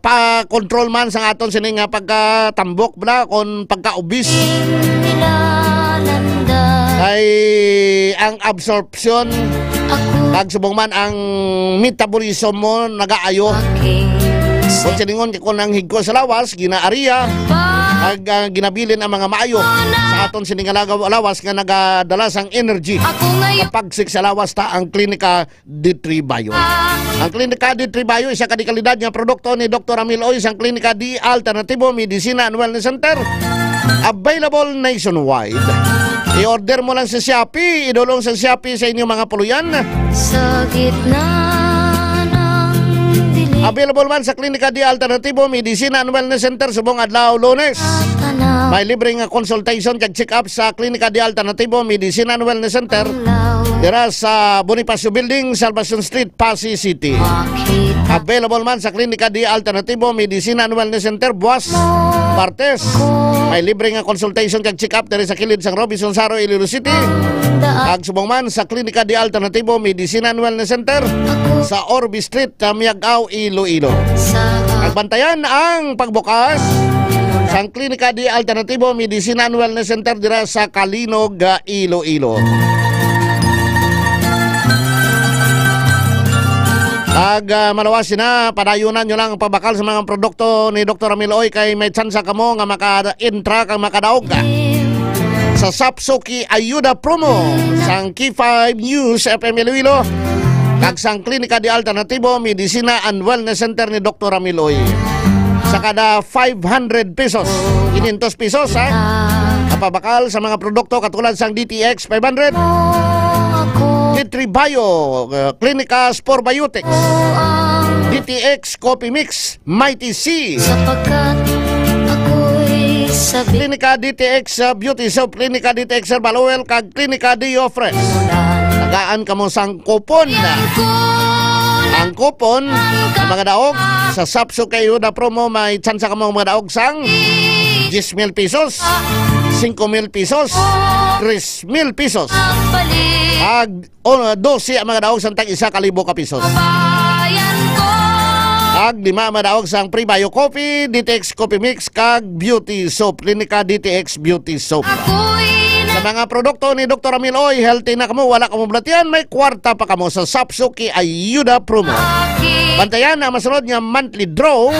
pa-control man sa aton sini nga pagkatambok, bala, kon pagkaubis. Kay ang absorption, kag subong man ang metabolism mo nagaayo. Kung silingon ka, kung ang higko sa lawas, ginaariya, kag, ah, ginabilin ang mga maayo sa aton sini nga lagaw-, lawas nga nagadala sang energy. Kapagsik sa lawas ta ang Klinika D three Bio. Ang Klinika D three Bio, isa ka dekalidad nga produkto ni Doktor Ramil Oy sang Klinika D Alternatibo Medicina and Wellness Center. Available nationwide. I-order mo lang sa Shopee, idulong sa Shopee sa inyong mga puluyan. Sa gitna ng dilim. Available man sa Klinika D Alternatibo Medicina and Wellness Center subong adlaw Lunes. May libre nga consultation kag check-up sa Klinika de Alternatibo Medicine and Wellness Center dira sa Bonifacio Building, Salvacion Street, Passi City. Available man sa Klinika de Alternatibo Medicine and Wellness Center buas Martes. May libre nga consultation kag check-up diri sa kilid sang Robinson Saro, Iloilo City. Kag subong man sa Klinika de Alternatibo Medicine and Wellness Center sa Orbe Street, Miag-ao, Iloilo. Pagbantayan ang pagbukas sang Klinika de Alternatibo Medicine and Wellness Center dira sa Calinog, ah, Iloilo. Pag, ah, maluwas sina, padayunan nyo lang ang pagbakal sa mga produkto ni Doktor Ramil Oy kay may tsansa kamo nga maka-entra kag makadaog sa Sapsuki Ayuda Promo sang K five News F M Iloilo kag sang Klinika de Alternatibo Medicina and Wellness Center ni Doktor Ramil Oy. Sa kada five hundred pesos, quinientos pesos, ha? Mapabakal sa mga produkto katulad sang D T X five hundred, D three Bio, uh, Clinica Spore Biotics, D T X Coffee Mix, Mighty C. Sapagkat ako'y sabi Klinika D T X, uh, Beauty Soap, Klinika D T X Herbal Oil, kag Klinika Dio Fresh. Gaan kamo sang kupon. Ang kupon, mga daog, sa Sapso kay Yuda promo, may tsansa kamo, mga daog, sang diyes mil pesos, singko mil pesos, tres mil pesos. Ag, o, dose ang mga daog sang tag isa ka libo ka pesos. Ag lima, mga daog, sang Pre Bio Coffee, D T X Coffee Mix, kag Beauty Soap. Klinika D T X Beauty Soap. Sa mga produkto ni Doktor Amil Oy, healthy na kamo, wala kamo balatian, may kwarta pa kamo sa Sapso kay Ayuda Promo. Bantayan ang masunod nga monthly draw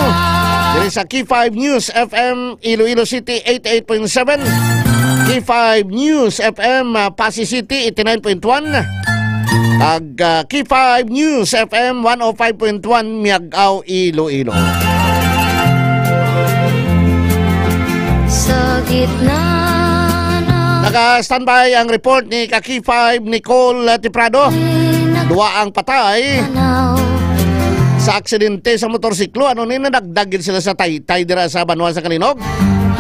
diri sa K five News F M Iloilo City, eighty-eight point seven, K five News F M, ah, Passi City, eighty-nine point one, kag, ah, K five News F M one oh five point one, Miag-ao, Iloilo. Sa gitna ng Naka-standby ang report ni ka K five Nicole, uh, Tiprado. Dua ang patay sa aksidente sa motorsiklo. Ano ni, nadagdag gid sila sa Taytay dira sa banwa sa Kalinog.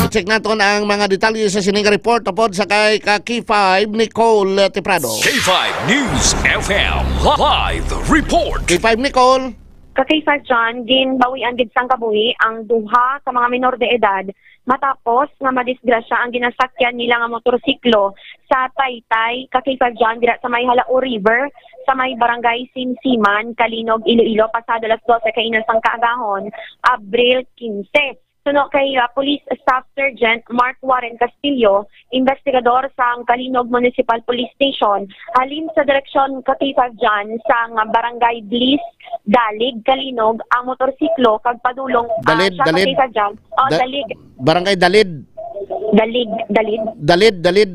I-check naton ang mga detalye sa sining report upod sa kay ka K five Nicole, uh, Tiprado. K five News F M live report. K five Nicole. Ka K five John, ginbawian gid sang kabuhi ang duha ka mga minor de edad matapos nga madisgrasya ang ginasakyan nila nga motorsiklo sa Taytay, ka K five John, dira sa may Jalao River, sa may Barangay Simsiman, Calinog, Iloilo, pasado alas dose kainan sang kaagahon, Abril quince. Suno kay, ah, Police Staff Sergeant Mark Warren Castillo, investigador sang Calinog Municipal Police Station, halin sa direksyon ka K five John sang Barangay Bliss, Dalig, Calinog, ang motorsiklo kag padulong, ah, Dalid, siya ka Dalid. K five John. Oh, Da-, Dalig. Barangay Dalid. Dalig, Dalid. Dalid, Dalid.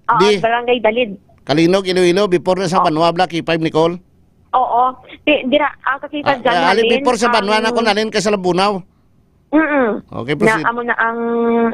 Oo, Di. Barangay Dalid. Calinog, Iloilo, before na sa Ah. Banwa, bla, K five, Nicole? Oo. Di, dira, ang ka K five Ah, John, ah, halin halin before sa Banwa na ang kung halin kay sa Labunao. Mm-mm. Okay, Na proceed. amo na ang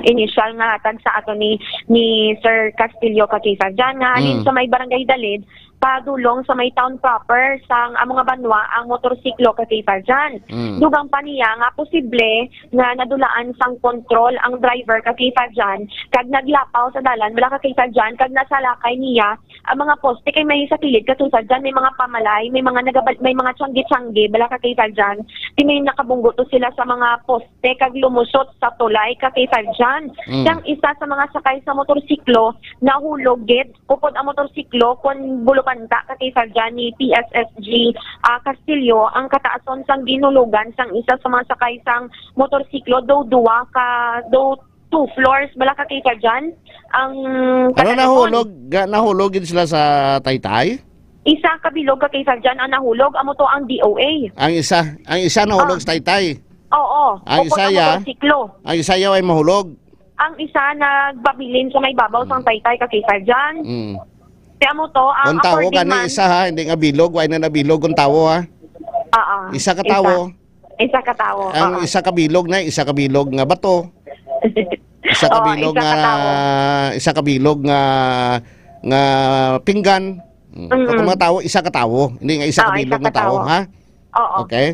initial nga hatag sa ato ni, ni Sir Castillo ka K five John, nga halin Mm. sa may Barangay Dalid, padulong sa may town proper sang amo nga banwa ang motorsiklo ka K five John. Mm. Dugang pa niya nga posible nga nadulaan sang kontrol ang driver ka K five John kag naglapaw sa dalan bala ka K five John kag nasalakay niya ang mga poste kay may sa kilid ka K five John, may mga pamalay, may mga nagabal-, may mga tiyangge-tiyangge bala ka K five John. Di may nakabunggo to sila sa mga poste kag lumusot sa tulay ka K five John. Mm. Sang isa sa mga sakay sa motorsiklo nahulog gid. Upod ang motorsiklo kon bulupanta ka K five John ni P S S G, ah, Castillo, ang kataason sang ginhulugan sang isa sa mga sakay sang motorsiklo, do dua ka, do two floors bala ka K five John ang Ano, kataason. Nahulog, ga-, nahulog gid sila sa Taytay? Isa ka bilog ka K five John ang nahulog, amo to ang D O A. Ang isa, ang isa nahulog Ah. sa Taytay. Oo, Ang upod isa ang ya, motorsiklo. Ang isa ya ay mahulog. Ang isa nagpabilin sa may babaw sang Mm. Taytay ka K five John. Mm. Kaya mo to, ang Ang tawo according gani man isa, ha, hindi nga bilog, wala na nabilog ang tawo, ha. Oo, Isa ka isa. tawo. Isa ka tawo, Ang oo. isa ka bilog na, isa ka bilog nga bato. Isa ka Oo, bilog isa nga, ka tawo. isa ka bilog nga, nga pinggan. Mm. Mm. Katong mga tawo, isa ka tawo. Hindi nga isa ka Oo, bilog isa nga ka tawo, tawo. ha? Oo. Okay?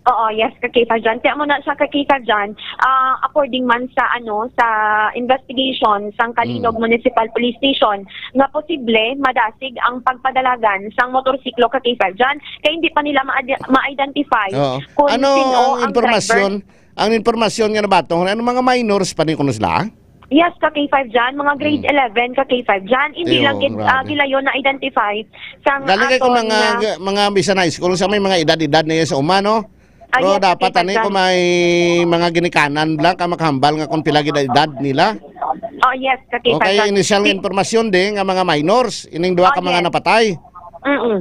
Oo, yes, ka K five John. Kaya mo na siya ka K five John, ah, according man sa, ano, sa investigation sang Calinog Mm. Municipal Police Station, nga posible madasig ang pagpadalagan sang motorsiklo ka K five John. Kaya hindi pa nila ma-, ma-identify Oo. kung Ano sino ang ang impormasyon? driver. Ang impormasyon nga nabaton, ano, mga minors pa ni kuno sila? Yes, ka K five John, mga grade Mm. eleven ka K five John. Hindi Iyo, lang gid, ah, grabe. gilayon na-identify sang Dali kay kung aton mga, nga mga bisan high school, sa may mga edad-edad na yan sa uma, no? Ah, Pero yes, dapat, okay, ani, kung may mga ginikanan lang, ka makahambal nga kung pila gid ang edad nila. Oh, yes, ka K five Okay, John. initial nga Ti- impormasyon din nga mga minors, ining duha Oh, ka mga yes. napatay. Mm-mm.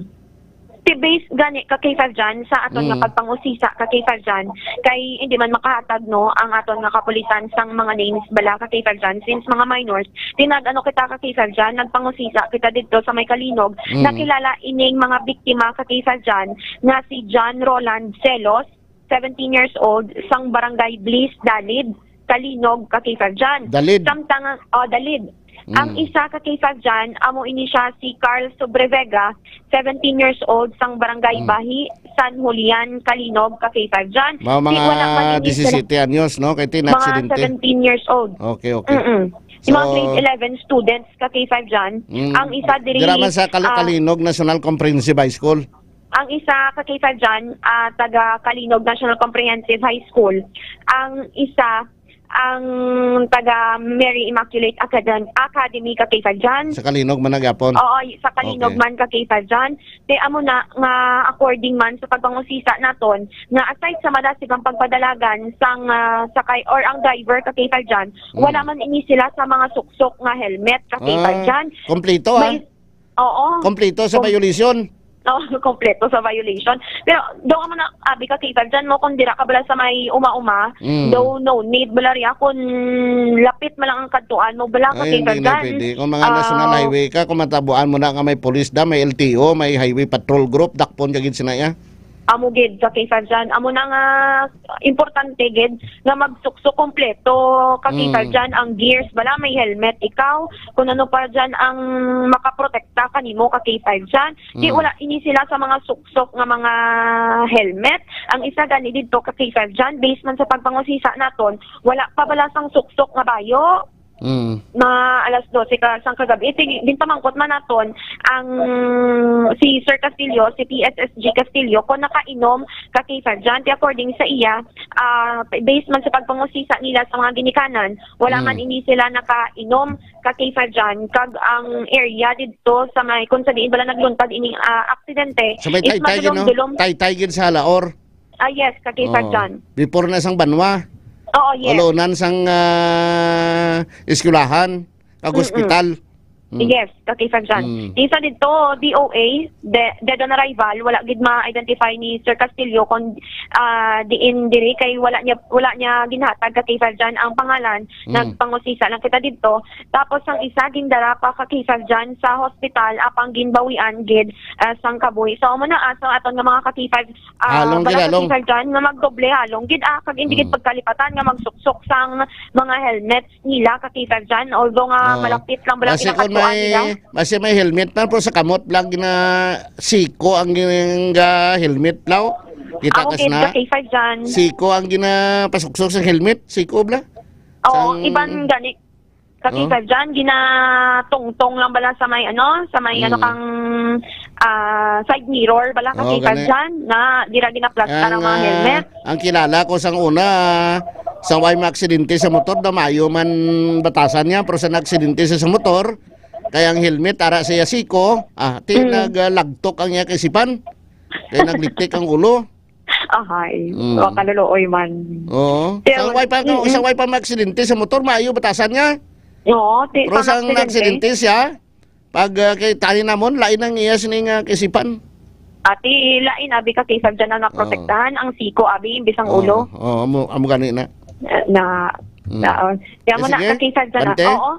Ti base gani ka K five John sa aton nga Mm. pagpangusisa ka K five John, kay hindi man makahatag, no, ang aton nga kapulisan sang mga names bala ka K five John since mga minors. Tinag-ano kita ka K five John, nagpangusisa kita didto sa may Calinog, Mm. nakilala ining mga biktima ka K five John nga si John Roland Celos, seventeen years old, sang Barangay Bliss, Dalid, Calinog, ka K five John. Dalid. Samtang, oh, Dalid. Mm. Ang isa ka K five John, amo ini siya si Carl Sobrevega, seventeen years old, sang Barangay Mm. Bahi, San Julian, Calinog, ka K five John. Mga, Di, mga wala man ini sila disisete anyos, no? Kay ti Mga naaksidente. seventeen years old. Okay, okay. Mm-mm. Yung mga So, grade eleven students ka K five dyan. Mm. Ang isa diri, Dira man sa Kal-, ah, Kalinog National Comprehensive High School. Ang isa ka K five dyan, ah, taga Kalinog National Comprehensive High School. Ang isa, ang taga Mary Immaculate Academ-, Academy ka K five dyan. Sa Kalinog man na gyapon? Oo, y-, sa Kalinog Okay. man ka K five dyan. Te, amo na nga according man sa pagpangusisa naton, nga aside sa madasig ang pagpadalagan sang, ah, sakay or ang driver ka K five dyan, Mm. wala man ini sila sa mga suksok nga helmet ka K five Ah, dyan. kompleto, ah. May, oo. Kompleto sa Kom-, violation. Oo, kompleto sa violation. Pero daw amo na, abi ka K five dyan mo, kung dira ka bala sa may uma-uma, Mm. daw no need bala riya kung lapit man lang ang kadtuan mo, bala ka Ay, K five hindi na dyan. pwede. Kung mga national Ah. highway ka, kung matabuan mo na nga may pulis da, may L T O, may highway patrol group, dakpon ka gid sina iya. Amo gid ka K five dyan. Amo na nga importante gid nga magsuksok kompleto ka K five Mm. dyan. Ang gears bala, may helmet ikaw. Kung ano pa dyan ang makaprotekta kanimo ka K five dyan. Di Mm. wala ini sila sa mga suksok nga mga helmet. Ang isa gani didto ka K five dyan, based man sa pagpangusisa naton, wala pa bala sang suksok nga bayo. Mm. Mga alas dose ka sang kagabi. Sige, ginpamangkot man naton ang si Sir Castillo, si P S S G Castillo, kung nakainom ka K five dyan. Ti according sa iya, ah, based man sa pagpangusisa nila sa mga ginikanan, wala Mm. man ini sila nakainom ka K five dyan. Kag ang area didto sa may, kung sa diin bala nagluntad ini, ah, aksidente, Sa may is Taytay gid, no? madulom-dulom. Taytay gid sa Halaor. Ah, yes, ka K five Oo. dyan. Before na sang banwa. Oo, yes. Ulunan sang, ah, eskwelahan, kag Mm-mm. hospital. Mm. Yes, ka K five dyan. Mm. Isa dito, D O A, de-, dead on arrival, wala gid ma-identify ni Sir Castillo kung, ah, diin diri kay wala niya, wala niya ginhatag ka K five dyan ang pangalan. Mm. Nagpangusisa lang kita dito. Tapos ang isa, gindara pa ka K five dyan sa hospital, apang ginbawian gid, ah, sang kabuhi. So, amo na, ah, sa aton nga mga ka K five, ah, Halong bala gid, halong. ka K five dyan, nga magdoble halong gid, ah, kag hindi gid Mm. pagkalipatan nga magsuksok sang mga helmets nila ka K five dyan, although nga Oo. malapit lang bala Basi kung pinakatuan may, nila. basi may helmet na, pero sa kamot lang gina-, siko ang gin-, ga helmet, law. Kita Ako kas kay na. ka K five dyan. Siko ang ginapasuksok sa helmet, siko bla. Oo, Sang iban gani. Ka Oh. K five dyan, ginatungtong lang bala sa may, ano, sa may, ano, Mm. kang, ah, side mirror bala ka Oh, K five gani. dyan, na dira ginaplastar Ang, ang mga ah, helmet. ang kilala ko sang una, ah, sa way maaksidente sa motor, daw maayo man batasan niya, pero sa naaksidente sa, sa motor, kay ang helmet, ara siya siko, ah, ti Mm. naglagtok ang iya kaisipan. Kay naglitik ang ulo. Ahay, Mm. wa kaluluoy man. Oo. Pero, Sa way pa, mm-mm. sa way pa maaksidente sa motor, maayo batasan nga. Oo, ti-, Pero sa pang-aksidente. naaksidente siya, pag, ah, kay tani namon, lain ang iya sini nga kaisipan. Ati, lain, abi ka, kay sa dyan na Oo. naprotektahan, ang siko, abi, imbis ang Oo, ulo. oo, amo, amo gani na. Na, na, Mm. na, oh. Kaya Eh, mo na, sige. ka, kay sa dyan na, Bante? oo.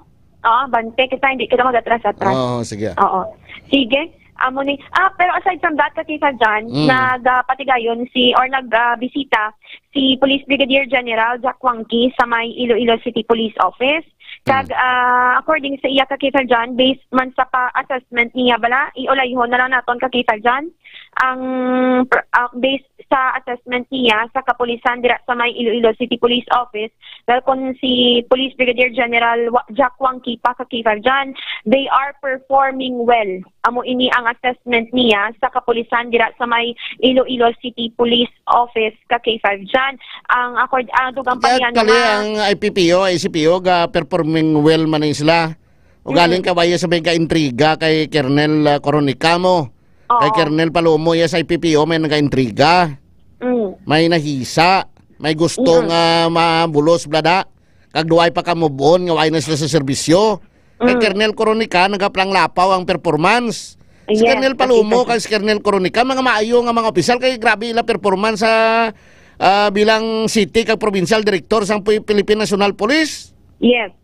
Oo, bante kita, hindi kita mag-atras-atras. Oo, sige. Oo. Sige. Amo ni, ah, pero aside from that, ka K five dyan, Mm. nagapatigayon si, or nag, ah, bisita si Police Brigadier General Jack Wangki sa may Iloilo City Police Office. Kag, Mm. ah, according sa iya, ka K five dyan, based man sa pa-assessment niya bala, iulayhon na lang naton, ka K five dyan, ang pr-, ah, based sa assessment niya sa kapulisan dira sa may Iloilo City Police Office, well, kung si Police Brigadier General Wa-, Jack Wangki pa, ka K five dyan, they are performing well. Amo ini ang assessment niya sa kapulisan dira sa may Iloilo City Police Office, ka K five dyan. Ang accord-, ang dugang pa Kaya niya kali nga ang I P P O, I C P O, ga performing well man ni sila. Ugaling Mm. kabaya sa may kaintriga kay Colonel, ah, Coronicamo. Kay Oo. Colonel Palomo, iya sa I P P O, may nagaintriga. Mm. May nahisa. May gusto Mm. nga mabulos, blada. Kag duway pa ka move on nga way na sila sa serbisyo. Kay Mm. Colonel Coronica, nagaplanglapaw ang performance. Si Yes, Colonel Palomo, nakita ko. kag si Colonel Coronica, mga maayo nga mga opisyal, kay grabe ila performance sa, ah, bilang city kag provincial director sang Pi-, Philippine National Police. Yes.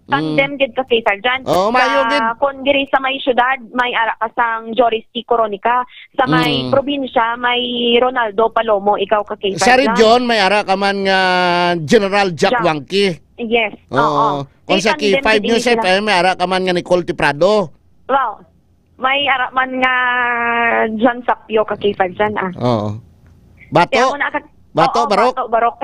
Tandem Mm. gid ka, Kay Sarjan. Oo, maayo Sa, gid. Kung diri sa may syudad, may ara ka sang Joris T. Coronica. Sa may Mm. probinsya, may Ronaldo Palomo, ikaw ka, Kay Sa Sarjan. Region, may ara ka man nga General Jack Jack. Wangki. Yes, Oo. oo. Kung Di sa tandem K five gid News sila. F M, may ara ka man nga Nicole Tiprado. Wow. May ara man nga John Sapio ka K five dyan, ah. Oo. Bato? Kaya mo na ka-, Bato, oo, Barok? Bato, Barok.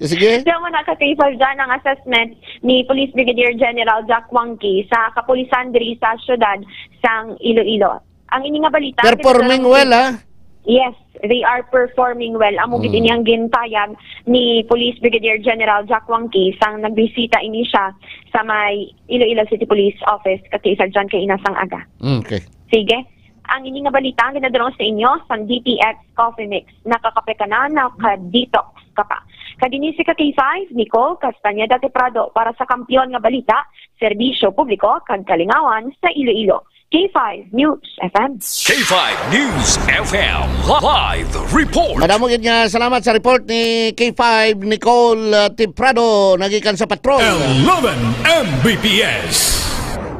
Sige. So, muna ka K five dyan ang assessment ni Police Brigadier General Jack Wangki sa kapulisan diri sa siyudad sang Iloilo. Ang ini nga balita, Performing ginadala-, well, ha? Yes, they are performing well. Amo gid Mm. ini ang gintayag ni Police Brigadier General Jack Wangki sang nagbisita ini siya sa may Iloilo City Police Office, katiisa dyan kay inasang aga. Mm, okay. Sige. Ang ini nga balita ginadala sa inyo sang D T X Coffee Mix. Nakakape ka na, naka-detox ka pa. Kag ini si ka K five, Nicole Castañeda Teprado para sa Kampiyon nga Balita, Serbisyo Publiko kag Kalingawan sa Iloilo. K five News F M. K five News F M live report. Madamo gid nga salamat sa report ni K five Nicole, uh, Teprado, nagikan sa patrol. Eleven M B P S.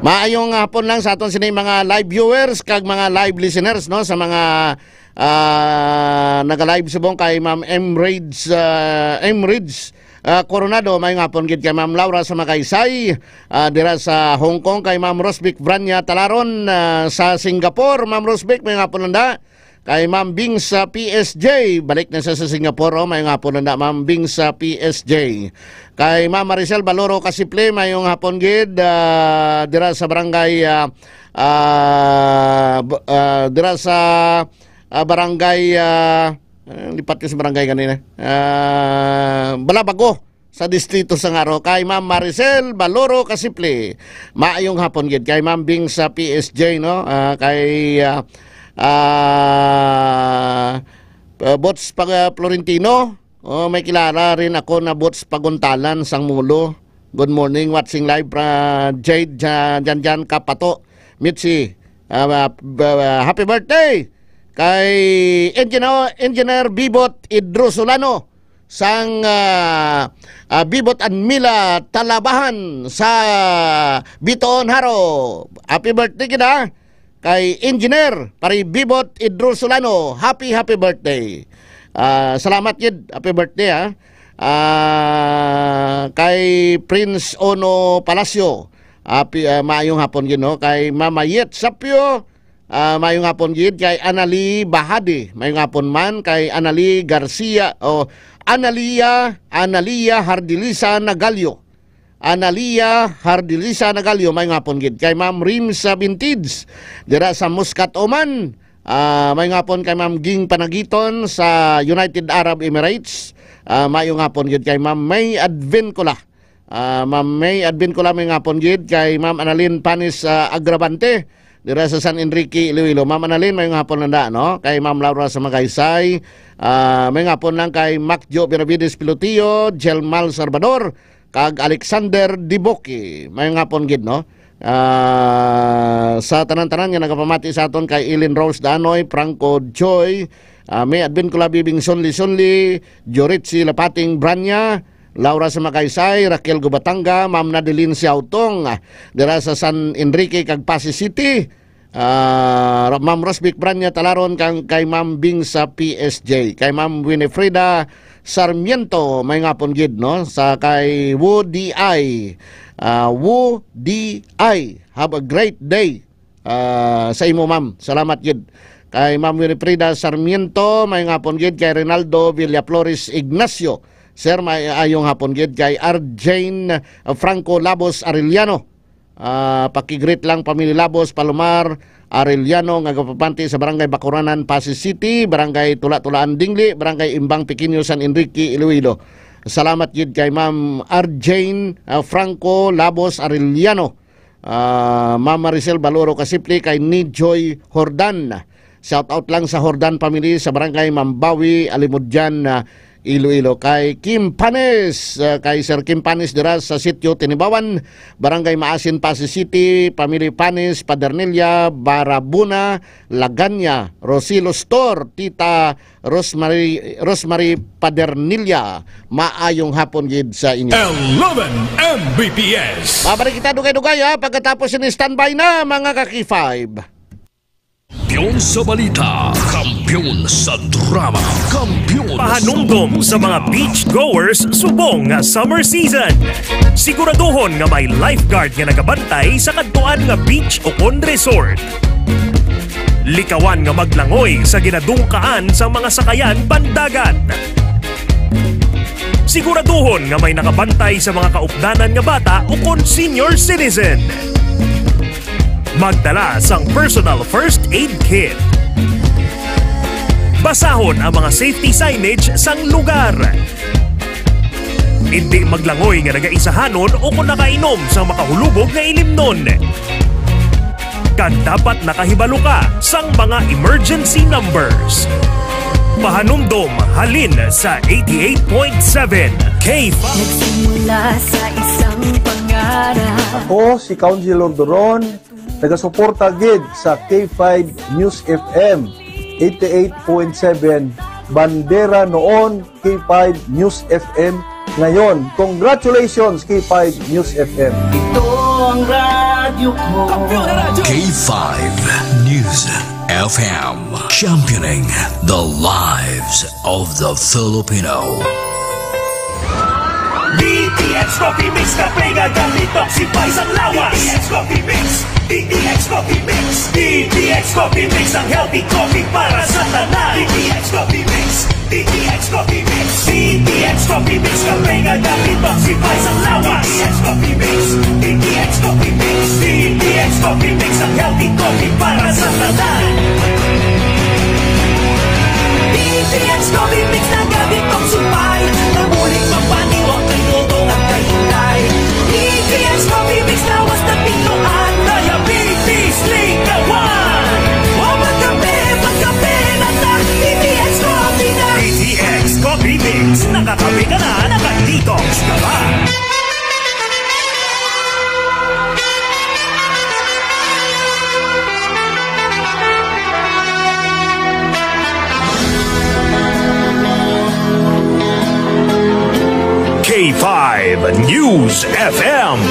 Maayong hapon lang sa aton sini mga live viewers kag mga live listeners, no, sa mga, ah, naga-live subong kay Ma'am Emrage, ah, Emrage, ah, Coronado, maayong hapon gid kay Ma'am Laura sa Magaysay, ah, dira sa Hong Kong, kay Ma'am Rosbic Branya Talaron, ah, sa Singapore. Ma'am Rosbic, maayong hapon lang da. Kay Ma'am Bing sa P S J, balik na siya sa Singapore, oh, maayong hapon lang da, Ma'am Bing sa P S J. Kay Ma'am Maricel Baloro Kasiple, maayong hapon gid, ah, dira sa barangay, ah, ah, b-, ah, dira sa, ah, barangay, ah, ah, lipat ko sa barangay ganina. Ah, Balabago, sa distrito sa Ngaro. Kay Ma'am Maricel Baloro Kasiple, maayong hapon gid. Kay Ma'am Bing sa P S J, no? Ah, kay, ah, ah, ah, Bots Pag-, Florentino, oh, may kilala rin ako na Bots Paguntalan sang Mulo. Good morning, watching live fra Jade, Ja-, Janjan Kapato, Mitzi. Ah, ah, b-, ah, happy birthday kay Engineer, Engineer Bibot Idrosolano sang, ah, ah, Bibot and Mila Talabahan sa Bitoon Haro. Happy birthday kita kay Engineer Pari Bibot Idrosolano. Happy, happy birthday. Ah, salamat gid. Happy birthday, ha. Ah, kay Prince Ono Palacio. Happy, ah, maayong hapon gid, no? Kay Mama Yet Sapio, ah, maayong hapon gid. Kay Anali Bahadi, maayong hapon man. Kay Anali Garcia, o Analia, Analia Hardilisa Nagalio. Analia Hardilisa Nagalio, maayong hapon gid. Kay Ma'am Rim sa Vintage, dira sa Muscat, Oman. Ah, maayong hapon kay Ma'am Ging Panagiton sa United Arab Emirates. Ah, maayong hapon gid kay Ma'am May Advincula. Ah, Ma'am May Advincula, maayong hapon gid kay Ma'am Annalyn Panis, ah, Agravante, dira sa San Enrique, Iloilo. Ma'am Annalyn, maayong hapon lang da, no? Kay Ma'am Laura sa Magaysay. Ah, maayong hapon lang kay Macjo Benavides Pilotio, Jelmal Salvador, kag Alexander Diboki. Maayong hapon gid, no? Ah, sa tanan-tanan nga nagapamati sa aton, kay Eileen Rose Danoy, Franco Joy, ah, May Advincula, Bibing Sunli Sunli, Joritsi Lapating Branya, Laura sa Magaysay, Raquel Gubatanga, Ma'am Nadeline Siautong, ah, dira sa San Enrique kag Passi City. Ah, Ra-, Ma'am Rosbic Branya Talaron kang kay Ma'am Bing sa P S J, kay Ma'am Winifrida Sarmiento, maayong hapon gid, no, sa kay Wu D I. Ah, Wu D I, have a great day, ah, sa imo, ma'am. Salamat gid kay Ma'am Winifrida Sarmiento, maayong hapon gid kay Rinaldo Villaflores Ignacio. Sir, maayong hapon gid kay Arjane Franco Labos Arellano. Ah, paki-greet lang, Pamilya Labos, Palomar, Arellano, nga gapapanti sa Barangay Bacuranan, Passi City, Barangay Tula-Tulaan, Dingli, Barangay Imbang Pequeño, San Enrique, Iloilo. Salamat gid kay Ma'am Arjane, ah, Franco Labos Arellano, ah, Ma'am Maricel Baloro Kasipli, kay Nijoy Jordan. Shout out lang sa Jordan family sa Barangay Mambawi, Alimodian, ah, Iloilo. Kay Kim Panes, ah, kay Sir Kim Panes dira sa Sitio Tinibawan, Barangay Maasin, Passi City, Family Panes, Padernilla, Barabuna, Laganya, Rosilo Store, Tita Rosemary, Rosemary Padernilla. Maayong hapon gid sa inyo. Eleven M B P S. Babalik kita dugay-dugay, ha, pagkatapos ini. Standby na, mga ka-K five. Kampiyon sa balita, kampiyon sa drama, kampiyon sa Pahanumdom sa mga beach goers subong nga summer season. Siguraduhon nga may lifeguard nga nagabantay sa kadtuan nga beach ukon resort. Likawan nga maglangoy sa ginadungkaan sa mga sakayan pandagat. Siguraduhon nga may nakabantay sa mga kaupdanan nga bata ukon senior citizen. Magdala sang personal first aid kit. Basahon ang mga safety signage sang lugar. Indi maglangoy nga nagaisahanon o kon nakainom sang makahulubog nga ilimnon. Kag dapat nakahibalo ka sang mga emergency numbers. Pahanumdom halin sa eighty-eight point seven K five. Nagsimula sa isang pangarap. Ako si Councilor Doron, nagasuporta gid sa K five News F M eighty-eight point seven, bandera noon, K five News F M ngayon. Congratulations, K five News F M. Ito ang radyo ko. K five News F M, championing the lives of the Filipino. D T X Coffee Mix, kape nga gamit ang sipay sang lawas. D T X Coffee Mix, D T X Coffee Mix, D T X Coffee Mix, ang healthy coffee para sa tanan. D T X Coffee Mix, D T X Coffee Mix, D T X Coffee Mix, kape nga gamit ang sipay sang lawas. D T X Coffee Mix, D T X Coffee Mix, D T X Coffee Mix, ang healthy coffee para sa tanan. D T X Coffee Mix na gamit ang sipay, namulik magpaniwang kay Dodong ang kahintay. D T X Coffee Mix, lawas na pinto ang diabetes, likawan. O magkape, magkape na ta, D T X Coffee na. D T X Coffee Mix, nakakape ka na, naka-detox ka pa. K five News F M.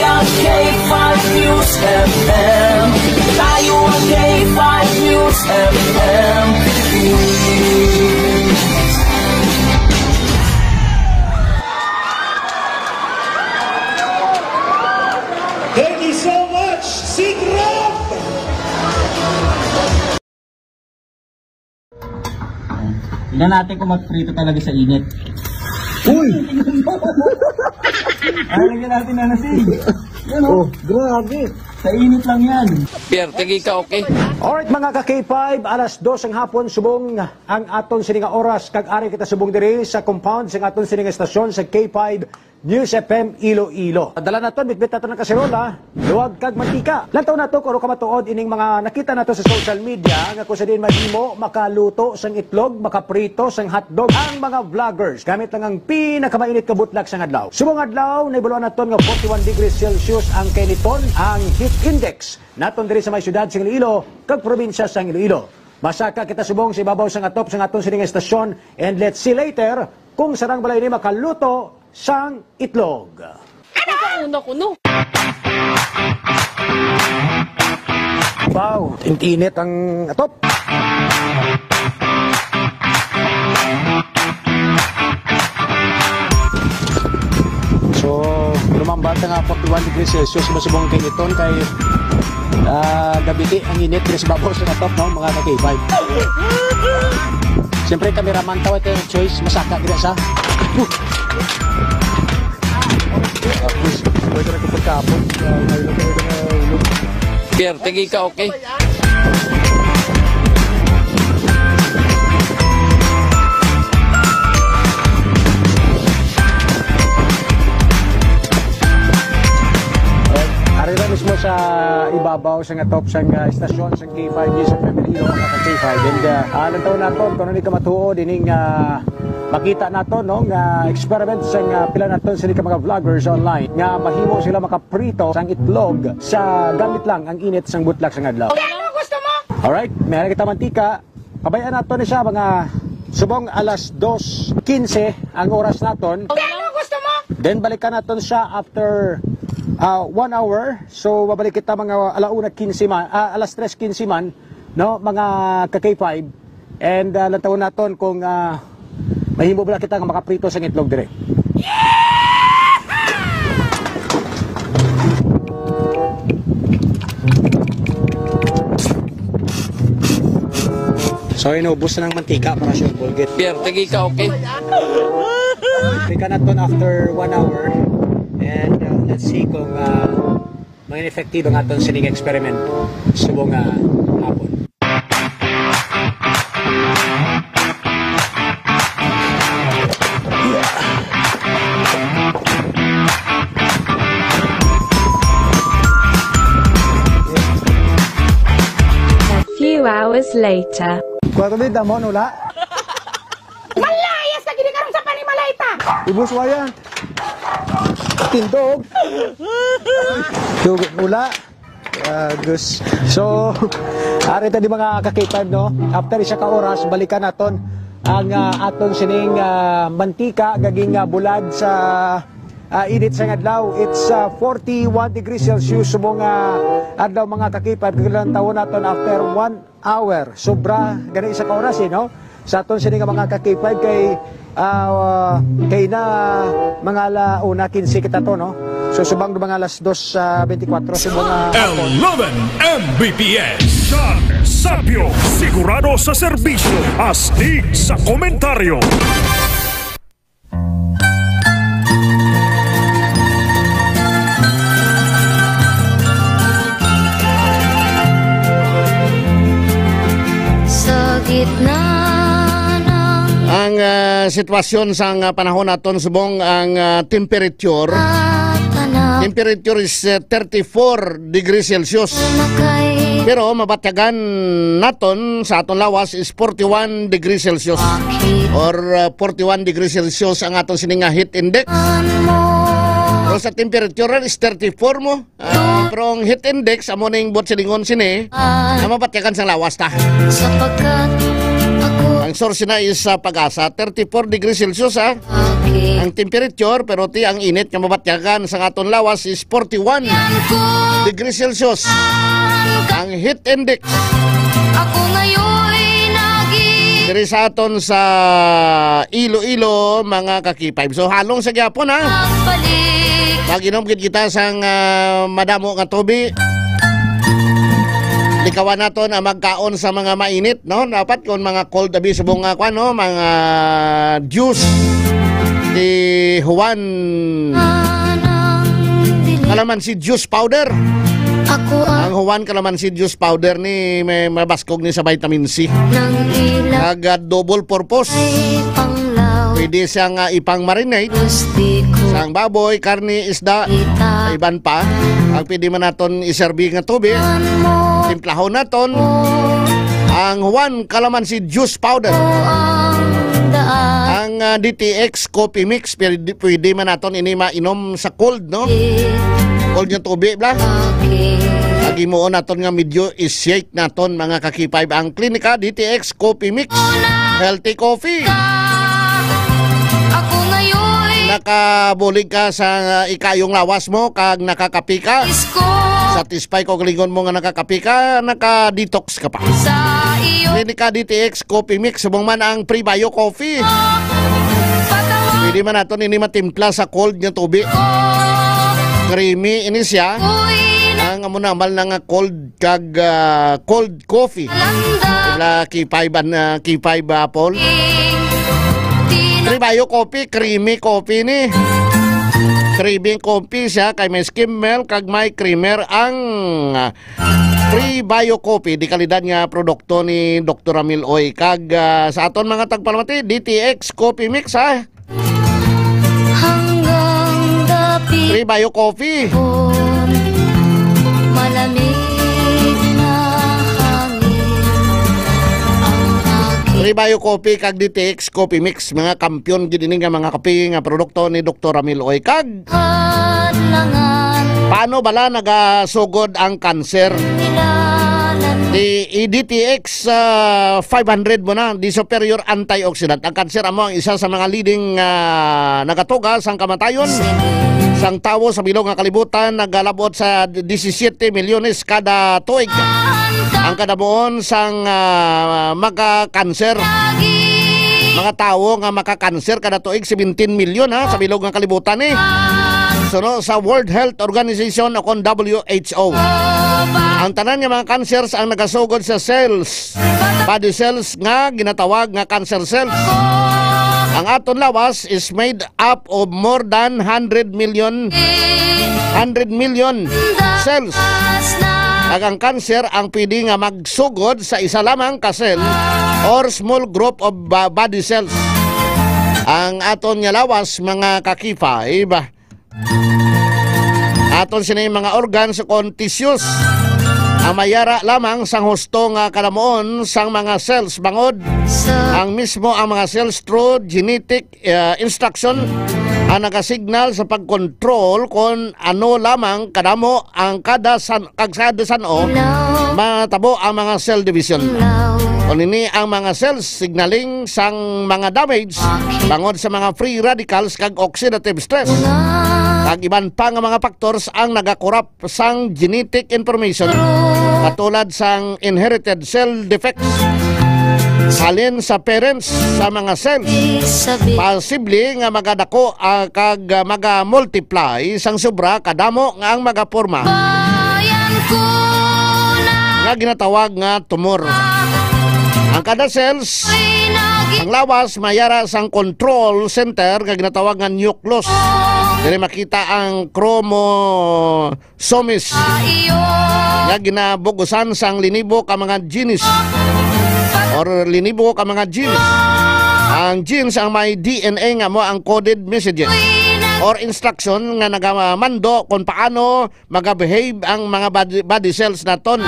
Ang K five News F M. Tayo ang K five News F M. Thank you so much, Sig Rob! Tingnan natin kung magprito talaga sa init. Uy! Ay, lagyan natin na nasig. Yan, oh. Oh, grabe. Sa init lang yan. Pierre, tagi ka, okay? Alright, mga ka-K five, alas dos ang hapon, subong ang aton sini nga oras, kag ari kita subong diri sa compound sa aton sini nga estasyon sa K five News F M Iloilo. Dala naton, bitbit naton ang kaserola, luwag kag mantika. Lantaw nato kung ano ka matuod ining mga nakita nato sa social media nga kung sa diin mahimo makaluto sang itlog, makaprito sang hotdog ang mga vloggers gamit lang ang pinakamainit nga butlak sang adlaw. Subong adlaw, nahibaluan naton nga forty-one degrees Celsius ang kainiton, ang heat index naton diri sa may siyudad sang Iloilo kag probinsya sang Iloilo. Masaka kita subong sa ibabaw sang atop sang aton sining estasyon, and let's see later kung sarang balay ni makaluto sang itlog. Ano? Una ko, no? Wow, init-init ang atop. So, lumambal ta nga forty-one degrees Celsius, subong kay iton kay, ah, gabiti ang init diri sa babaw sa atop, no, mga ka-K five. Siyempre, cameraman taw, ito yung choice, masaka gina sa. Tapos, pwede na kapagkapon. Pierre, tagi ka, okay? Ari ra mismo sa ibabaw sa nga top sang, ah, istasyon sang K five News F M Iloilo, mga ka-K five. And, ah, ah, lantaw naton kung ano ni kamatuod ining, ah, makita naton, no, nga experiment sang, ah, pila naton sini ka mga vloggers online nga mahimo sila makaprito sang itlog sa gamit lang ang init sang butlak sang adlaw. Ano gusto mo? Alright, may kita mantika. Pabayaan naton ni siya mga subong alas dos quince ang oras naton. Ano gusto mo? Then balikan naton siya after, ah, one hour. So, babalik kita mga alauna quince man, ah, alas tres quince man, no, mga ka-K five. And, ah, lantawon naton kung, ah, mahimo ba kita nga makaprito sang itlog dire. So, inubos na ng mantika para sure bulgit. Pierre, tagi ka, okay? Balikan naton after one hour. And, uh, let's see kung, uh, maging effective ang aton sining experiment subong, uh, hapon. A few hours later. Kuwatro din, damo, nula. Malayas ka gini karon sa panimalay ta. Ubos waya. Tindog. Tug-, wala. Ah, gus-, so, ari ta di mga ka-K five, no? After isa ka oras, balikan naton ang, ah, aton sining, ah, mantika, gaging, ah, bulad sa, ah, init sang adlaw. It's, ah, forty-one degrees Celsius subong, ah, adlaw, mga ka-K five. Kailan tawon naton after one hour. Sobra gani isa ka oras, eh, no? Sa aton sini nga mga ka-K five kay, ah, kay na mga ala una quince kita to, no? So, subang mga alas dos, ah, bentikwatro, subang, ah, hapon. Eleven M B P S. Char Sapyo, sigurado sa serbisyo, astig sa komentaryo. Sa gitna ng Ang, ah, sitwasyon sang, ah, panahon naton subong ang, ah, temperature. Tanaw. Temperature is, ah, thirty-four degrees Celsius. Makay- Pero mabatyagan naton sa aton lawas is forty-one degrees Celsius or, uh, forty-one degrees Celsius ang aton sini nga heat index. Pero sa temperature is thirty-four mo. Uh, pero ang heat index, amo ning buot silingon sini, na mabatyagan sang lawas ta. Sapagkat ako Ang source na is sa Pag-asa, thirty-four degrees Celsius, ha? Ang temperature, pero ti ang init nga mabatyagan sa aton lawas is forty-one degrees Celsius. Ang heat index Ako ngayon naging diri sa aton sa Iloilo, mga kakipay. So, halong sa gyapon, ha? Balik. Mag-inom gid kita sang, ah, madamo nga tubi. Likawan naton ang magkaon sa mga mainit, no? Dapat kung mga cold abi subong nga kwan, no? Mga juice. Si Juan Anang dilim. Kalamansi juice powder. Ako ang Ang Juan Kalamansi juice powder ni may mabaskog ni sa vitamin C. Nang ilang Kag, ah, double purpose. Ay panglaw. Pwede siya nga ipang-marinate Gusti ko sang baboy, karne, isda, kita. Iban pa. Ang pwede man naton iserbi nga tubig. Mo. Timplahon naton ang Juan Calamansi Juice Powder. Ang daan. Ang, ah, D T X Coffee Mix, pwede, pwede man naton ini mainom sa cold, no? Cold nga tubig, bla. Aking Ang himuon naton nga medyo i-shake naton, mga kakipay. Ang Klinika D T X Coffee Mix. Healthy coffee. Ako ngayon. Nakabulig ka sa, ah, ikayong lawas mo kag nakakapi ka. Isko. Satisfy ko galingon mo nga nakakapi ka, naka-detox ka pa. Sa iyo. Klinika D T X Coffee Mix, subong man ang Prebio Coffee. Patawag. Pwede man naton ini matimpla sa cold nga tubig. Creamy ini siya. Uy, na- Ang amo na, amal na nga cold kag, ah, cold coffee. Landa. Wala K five an-, ah, K five apple. Tina- Prebio coffee, creamy coffee ni. Creamy coffee siya kay may skim milk kag may creamer ang, ah, Prebio Coffee, di kalidad nga produkto ni Doktor Ramil Oy. Kag, ah, sa aton mga tagpalamati, D T X Coffee Mix, ha? Hanggang dapit Prebio Coffee. Malamig na hangin ang aking Prebio Coffee kag D T X Coffee Mix, mga kampiyon gid ini nga mga kape nga produkto ni Doktor Ramil Oy. Kag Kadlangan. Paano bala nagasugod ang kanser? Kailangan. Di, i-, D T X, ah, five hundred mo na, di superior antioxidant. Ang kanser amo ang isa sa mga leading, ah, nagatuga sang kamatayon sang tawo sa bilog nga kalibutan, nagalabot sa disisiete milyones kada tuig. Ang kadamuon sang, ah, maka-kanser. Mga tawo nga maka-kanser kada tuig, seventeen milyon, ha, sa bilog nga kalibutan, eh. Suno sa World Health Organization o kon W H O. Ang tanan nga mga cancers ang nagasugod sa cells, body cells nga ginatawag nga cancer cells. Ang aton lawas is made up of more than hundred million, hundred million cells. Kag ang cancer ang pwede nga magsugod sa isa lamang ka cell or small group of ba-, body cells. Ang aton nga lawas, mga kakipay, ba, aton sini mga organs kon tissues ang mayara lamang sang husto nga kalamuon sang mga cells, bangod ang mismo ang mga cells through genetic, ah, instruction ang nagasignal sa pagkontrol kon ano lamang kadamo ang kada san-, kag sa kada san-o matabo ang mga cell division. Kon ini ang mga cells signaling sang mga damage bangod sa mga free radicals kag oxidative stress, kag iban pa nga mga factors ang nagakorap sang genetic information, katulad sang inherited cell defects halin sa parents sa mga cells. Posible nga magadako, ah, kag, ah, maga-multiply sang sobra kadamo nga ang magaporma nga ginatawag nga tumor. Ang kada cells, ang lawas, mayara sang control center nga ginatawag nga nucleus. Diri makita ang chromo- somes nga ginabugusan sang linibo ka mga genes or linibo ka mga genes. Ang genes ang may D N A nga mo ang coded messages or instruction nga nagamando kung paano magabehave ang mga body, body cells naton.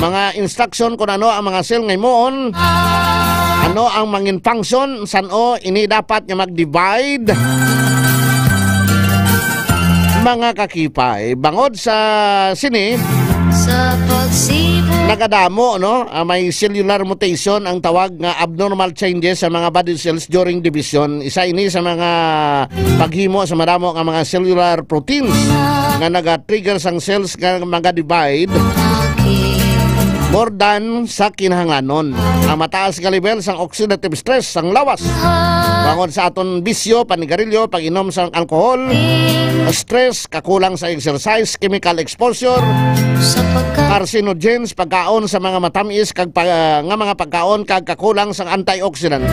Mga instruction kung ano ang mga cell nga himuon, ano ang mangin function, san-o ini dapat nga mag-divide. Mga kakipay, bangod sa sini, Nagadamo, no? Ah, may cellular mutation, ang tawag nga abnormal changes sa mga body cells during division. Isa ini sa mga paghimo sa madamo nga mga cellular proteins nga naga-trigger sang cells nga maga-divide more than sa kinahanglanon. Ang mataas nga level sang oxidative stress sang lawas, bangod sa aton bisyo, panigarilyo, pag-inom sang alcohol, stress, kakulang sa exercise, chemical exposure, carcinogens, pagkaon sa mga matamis kag pa-, nga mga pagkaon, kag kakulang sang antioxidant.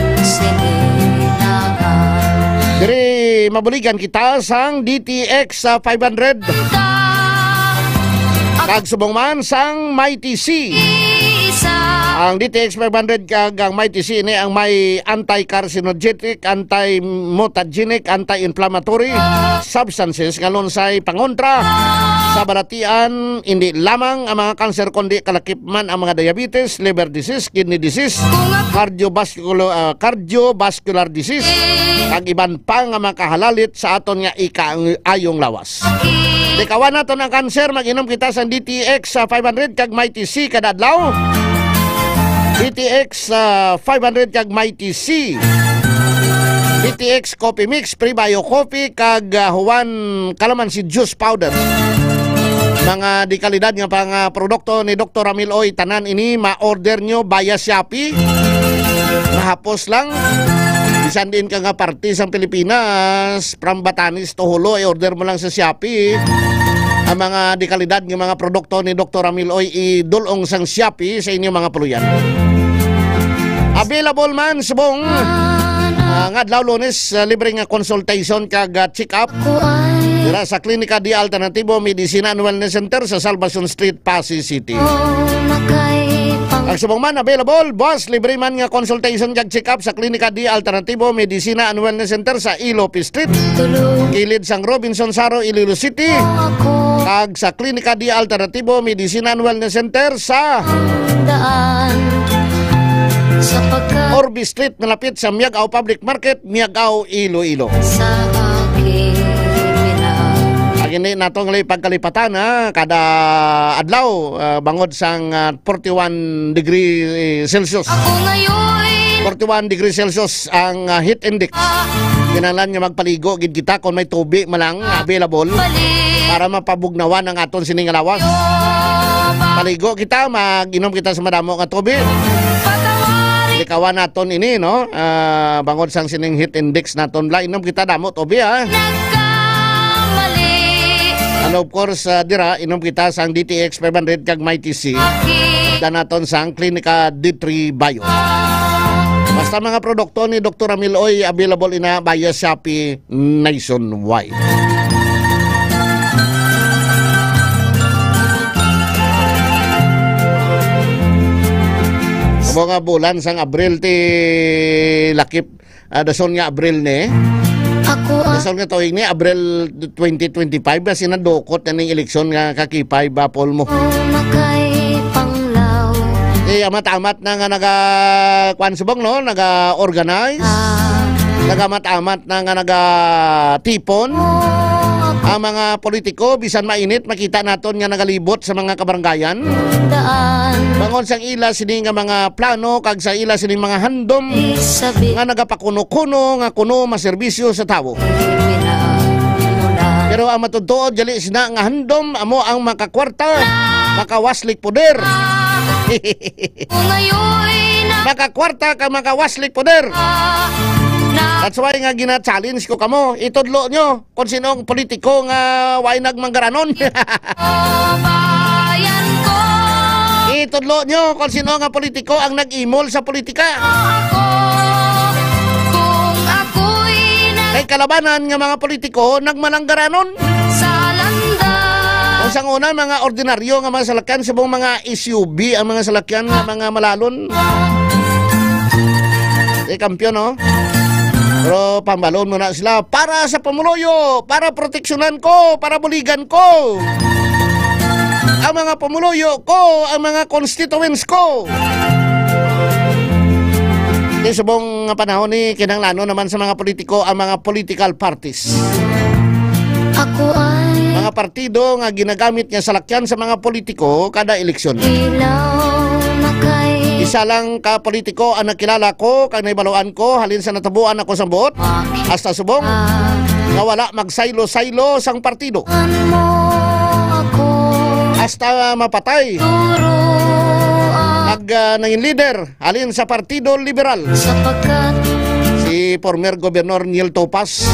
Diri mabuligan kita sang D T X sa five hundred. Kag subong man sang Mighty C. Ang D T X five hundred kag ang Mighty C ini ang may anti-carcinogenic, anti-mutagenic, anti-inflammatory substances nga lunsay pangontra sa balatian, hindi lamang ang mga kanser, kundi kalakip man ang mga diabetes, liver disease, kidney disease, cardiovascular, ah, cardiovascular disease, kag iban pa nga makahalalit sa aton nga ika-, ayong lawas. Likawan naton ang kanser, mag-inom kita sa D T X sa five hundred kag Mighty C kada adlaw. D T X, ah, five hundred kag Mighty C. D T X Coffee Mix, Prebio Coffee, kag, ah, Juan Calamansi Juice Powder. Mga dekalidad nga pang, ah, produkto ni Doktor Ramil Oy, tanan ini ma-order nyo via Shopee. Mahapos lang. Bisan diin ka nga parte sang Pilipinas, from Batanes to Jolo, i-order mo lang sa Shopee. Ang mga dekalidad nga mga produkto ni Doktor Ramil Oy, idulong sang Shopee sa inyong mga puloy-an. Available man subong, ah, nga adlaw Lunes, ah, libre nga consultation kag, ah, check-up dira sa Klinika D Alternativo Medicina and Wellness Center sa Salvacion Street, Passi City. Ang subong man available, boss, libre man nga consultation kag check-up sa Klinika D Alternativo Medicina and Wellness Center sa Ilope Street, kilid sang Robinson Saro, Iloilo City, kag sa Klinika D Alternativo Medicina and Wellness Center sa daan sa pagka- Orbi Street, malapit sa Miag-ao Public Market, Miag-ao, Iloilo. Sa aking pinag- Ang ini natong pagkalipatan, ha, kada adlaw, ah, bangod sang, ah, forty-one degree Celsius. Ako ngayon. Forty-one degree Celsious ang, ah, heat index. Kinahanglan nga magpaligo gid kita kung may tubi man lang available para mapabugnawan ang aton sini nga lawas. Paligo kita, mag-inom kita sa madamo nga tubi. Likawan naton ini, no? Ah, bangod sang sining heat index naton, bla, inom kita damo tubi, ha? And of course, ah, dira, inom kita sang D T X five hundred kag Mighty C. Da naton sang Klinika D three Bio. Basta mga produkto ni Doktor Ramil Oy, available ina via Shopee nationwide. Mga bulan sang Abril ti lakip, ah, dason nga Abril ni. Ako ang Dason nga tuig ni, Abril twenty twenty-five, na sinadukot na ning eleksyon nga kakipay ba, Paul mo? Makay panglaw. Eh, amat-amat na nga naga, kwan subong, no? Naga-organize. Ah. Nagamat-amat na nga nagatipon. Oh, ako Ang mga politiko, bisan mainit, makita naton nga nagalibot sa mga kabaranggayan. Daan. Bangon sang ila sini nga mga plano, kag sa ila sini mga handom Isabi. Nga nagapakuno-kuno nga kuno maserbisyo sa tawo. Pinagmula. Pero ang matutuod, jali sina nga handom, amo ang makakwarta, makawaslik poder. Ngayon na Makakwarta ka, makawaslik poder. Na That's why nga gina-challenge ko kamo. Itudlo nyo kung sino ang politiko nga way nagmanggaranon. Bayan ko. Itudlo nyo kung sino nga politiko ang nag-imol sa politika. Ako, kung ako'y nag- Kay kalabanan nga mga politiko nagmalanggaranon. Sa landa. Kung sang una, mga ordinaryo nga mga salakyan, subong mga S U V ang mga salakyan nga mga malalon. Eh, kampiyon, no? Pero pambalon mo na sila, "Para sa pumuluyo, para proteksyonan ko, para buligan ko ang mga pumuluyo ko, ang mga constituents ko." Di subong nga panahon ni kinahanglanon naman sa mga politiko ang mga political parties. Ako ay Mga partido nga ginagamit nga salakyan sa mga politiko kada eleksyon. Ilaw na kay Isa lang ka politiko ang nakilala ko kag nahibaluan ko halin sa natubuan ako sa buot hasta subong nga wala magsaylo-saylo sang partido. Mo ako Hasta mapatay. Turuan. Nag, ah, nangin leader halin sa Partido Liberal. Sapagkat Si former Governor Neil Topas.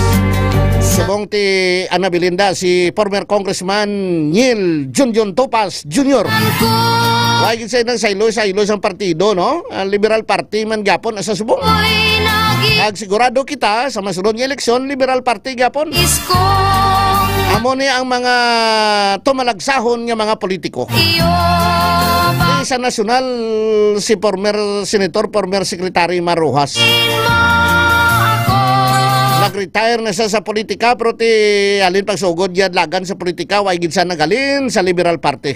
Subong ti Ana Belinda, si former Congressman Neil Junjun Topas Junior. Wa gid siya nang saylo-saylo sang partido, no? Ang Liberal Party man gyapon sa subong. Ag sigurado kita sa masunod nga eleksyon, Liberal Party gyapon. Amo ni ang mga tumalagsahon nga mga politiko. Iyo ba? Di sa nasyonal, si former senator, former secretary Mar Roxas. Nag-retire na siya sa politika, pero ti halin pagsugod niya dalagan sa politika, wa gid siya naghalin sa Liberal Party.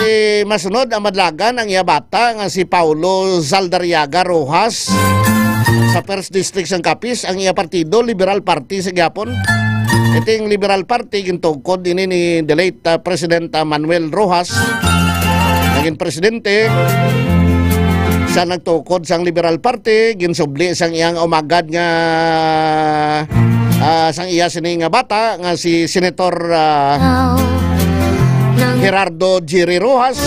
Ti masunod ang madlagan ang iya bata nga si Paulo Zaldariaga Roxas sa First District sang Capiz, ang iya partido, Liberal Party sa gyapon. Iting Liberal Party, gintugkod ini ni the late, ah, President, ah, Manuel Roxas. Naging presidente. Siya nagtukod sang Liberal Party, ginsubli sang iyang umagad nga, ah, sang iya sini nga bata nga si Senator, ah, Gerardo Jerry Roxas,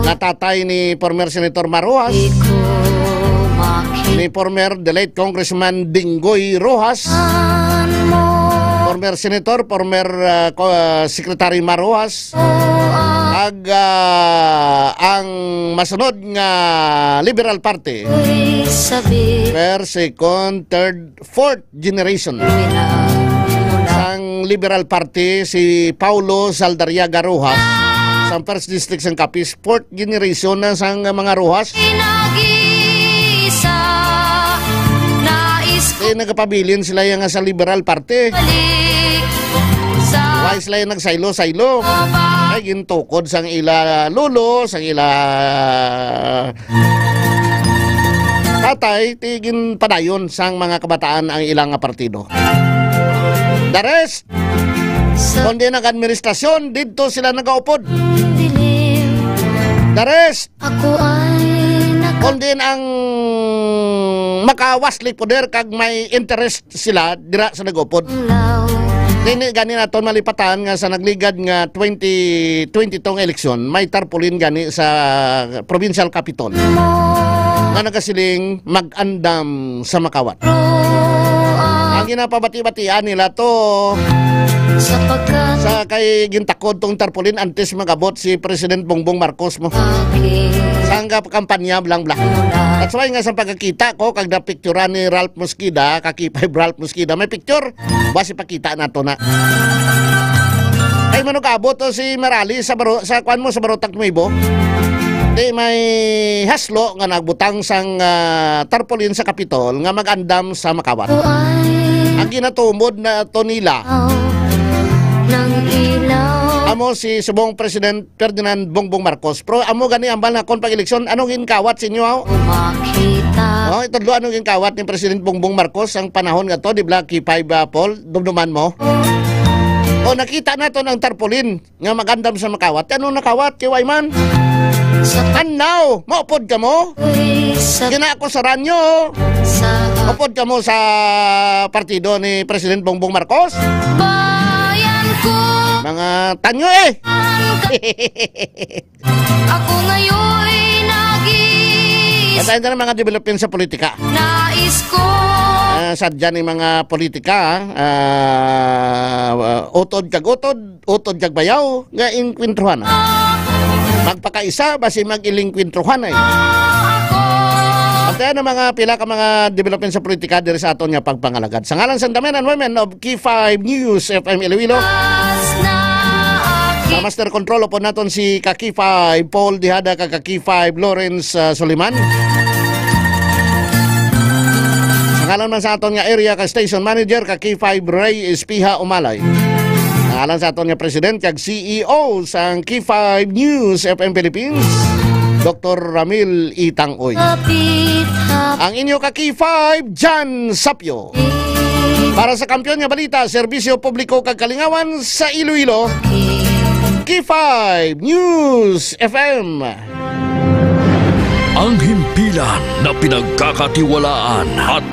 nga tatay ni former Senator Mar Roxas, ni former the late Congressman Dinggoy Roxas, former senator, former, ah, co-, ah, Secretary Mar Roxas, ag, ah, ang masunod nga Liberal Party, first, second, third, fourth generation sang Liberal Party, si Paulo Zaldariaga Roxas, sang First District sang Capiz, fourth generation na sang mga Roxas. Nais ko Eh, nagapabilin sila yang sa Liberal Party. Balik sa Why sila yung nagsaylo-saylo? Ay, gintukod sang ila lolo, sang ila tatay, ti ginpadayon sang mga kabataan ang ilang nga partido. The rest, Sa kundi nag-administrasyon, didto sila nagaupod. Dilim. The rest, Ako ay naka- kundi ang makawasli poder kag may interest sila dira sa nagaupod. Law. Dili gani naton malipatan nga sa nagligad nga twenty twenty-two nga eleksyon, may tarpaulin gani sa provincial capitol nga nagasiling, "Mag-andam sa makawat." Ang ginapabati-batian nila to Sapagkat sa kay gintakod tong tarpaulin antes mag-abot si President Bongbong Marcos mo. Akin Sa nga kampanya, blang, blang. That's why nga sa pagkakita ko, kag napicturan ni Ralph Mosqueda, ka K five Ralph Mosqueda, may picture. Basi pakita nato na. Ay, manugabot to si Merali sa baro-, sa kwan mo, sa Barotag Nuevo. Di may haslo nga nagbutang sang, ah, tarpaulin sa Kapitol nga mag-andam sa makawat. Ang ginatumod na to nila Ng ilaw. Amo si subong President Ferdinand Bongbong Marcos. Pero amo gani ang balakon pag-eleksyon. Anong ginkawat sa inyo, haw? Makita. Oh, itudlo, anong ginkawat ni President Bongbong Marcos ang panahon nga to, di ba, K five, ah, Paul? Dumduman mo? O, nakita naton ang tarpaulin nga mag-andam sa makawat. Anong nakawat kay Wayman? Sa And now, maupod ka mo? Sa Ginaakusaran nyo. Sa Upod ka mo sa partido ni President Bongbong Marcos? Bayan ko. Mga tanyo eh! Ako ngayon nag-iis- Patay na ng mga development sa politika. Nais ko. Ah, sadya ni mga politika, ah, ah, utod kag utod, utod kag bayaw, nga inkwentruhan na. Magpakaisa, basi mag-ilingkwentruhan ay. Ako. At yan ang mga pila ka mga development sa politika diri sa aton nga pagpangalagad. Sa ngalan sa Men and Women of K five News F M Iloilo. Mas na akin. Sa Master Control, upod naton si ka K five Paul Dihada, ka ka K five Lawrence, ah, Soliman. Sa ngalan man sa aton nga area ka station manager, ka K five Ray Espiha Umalay. Sa ngalan sa aton nga president kag C E O sang K five News F M Philippines, Doktor Ramil Itang Uy. Kapit hap- Ang inyo ka K five, Jan Sapyo. Para sa Kampiyon nga Balita, Serbisyo Publiko kag Kalingawan sa Iloilo, K five News F M. Ang himpilan na pinagkakatiwalaan at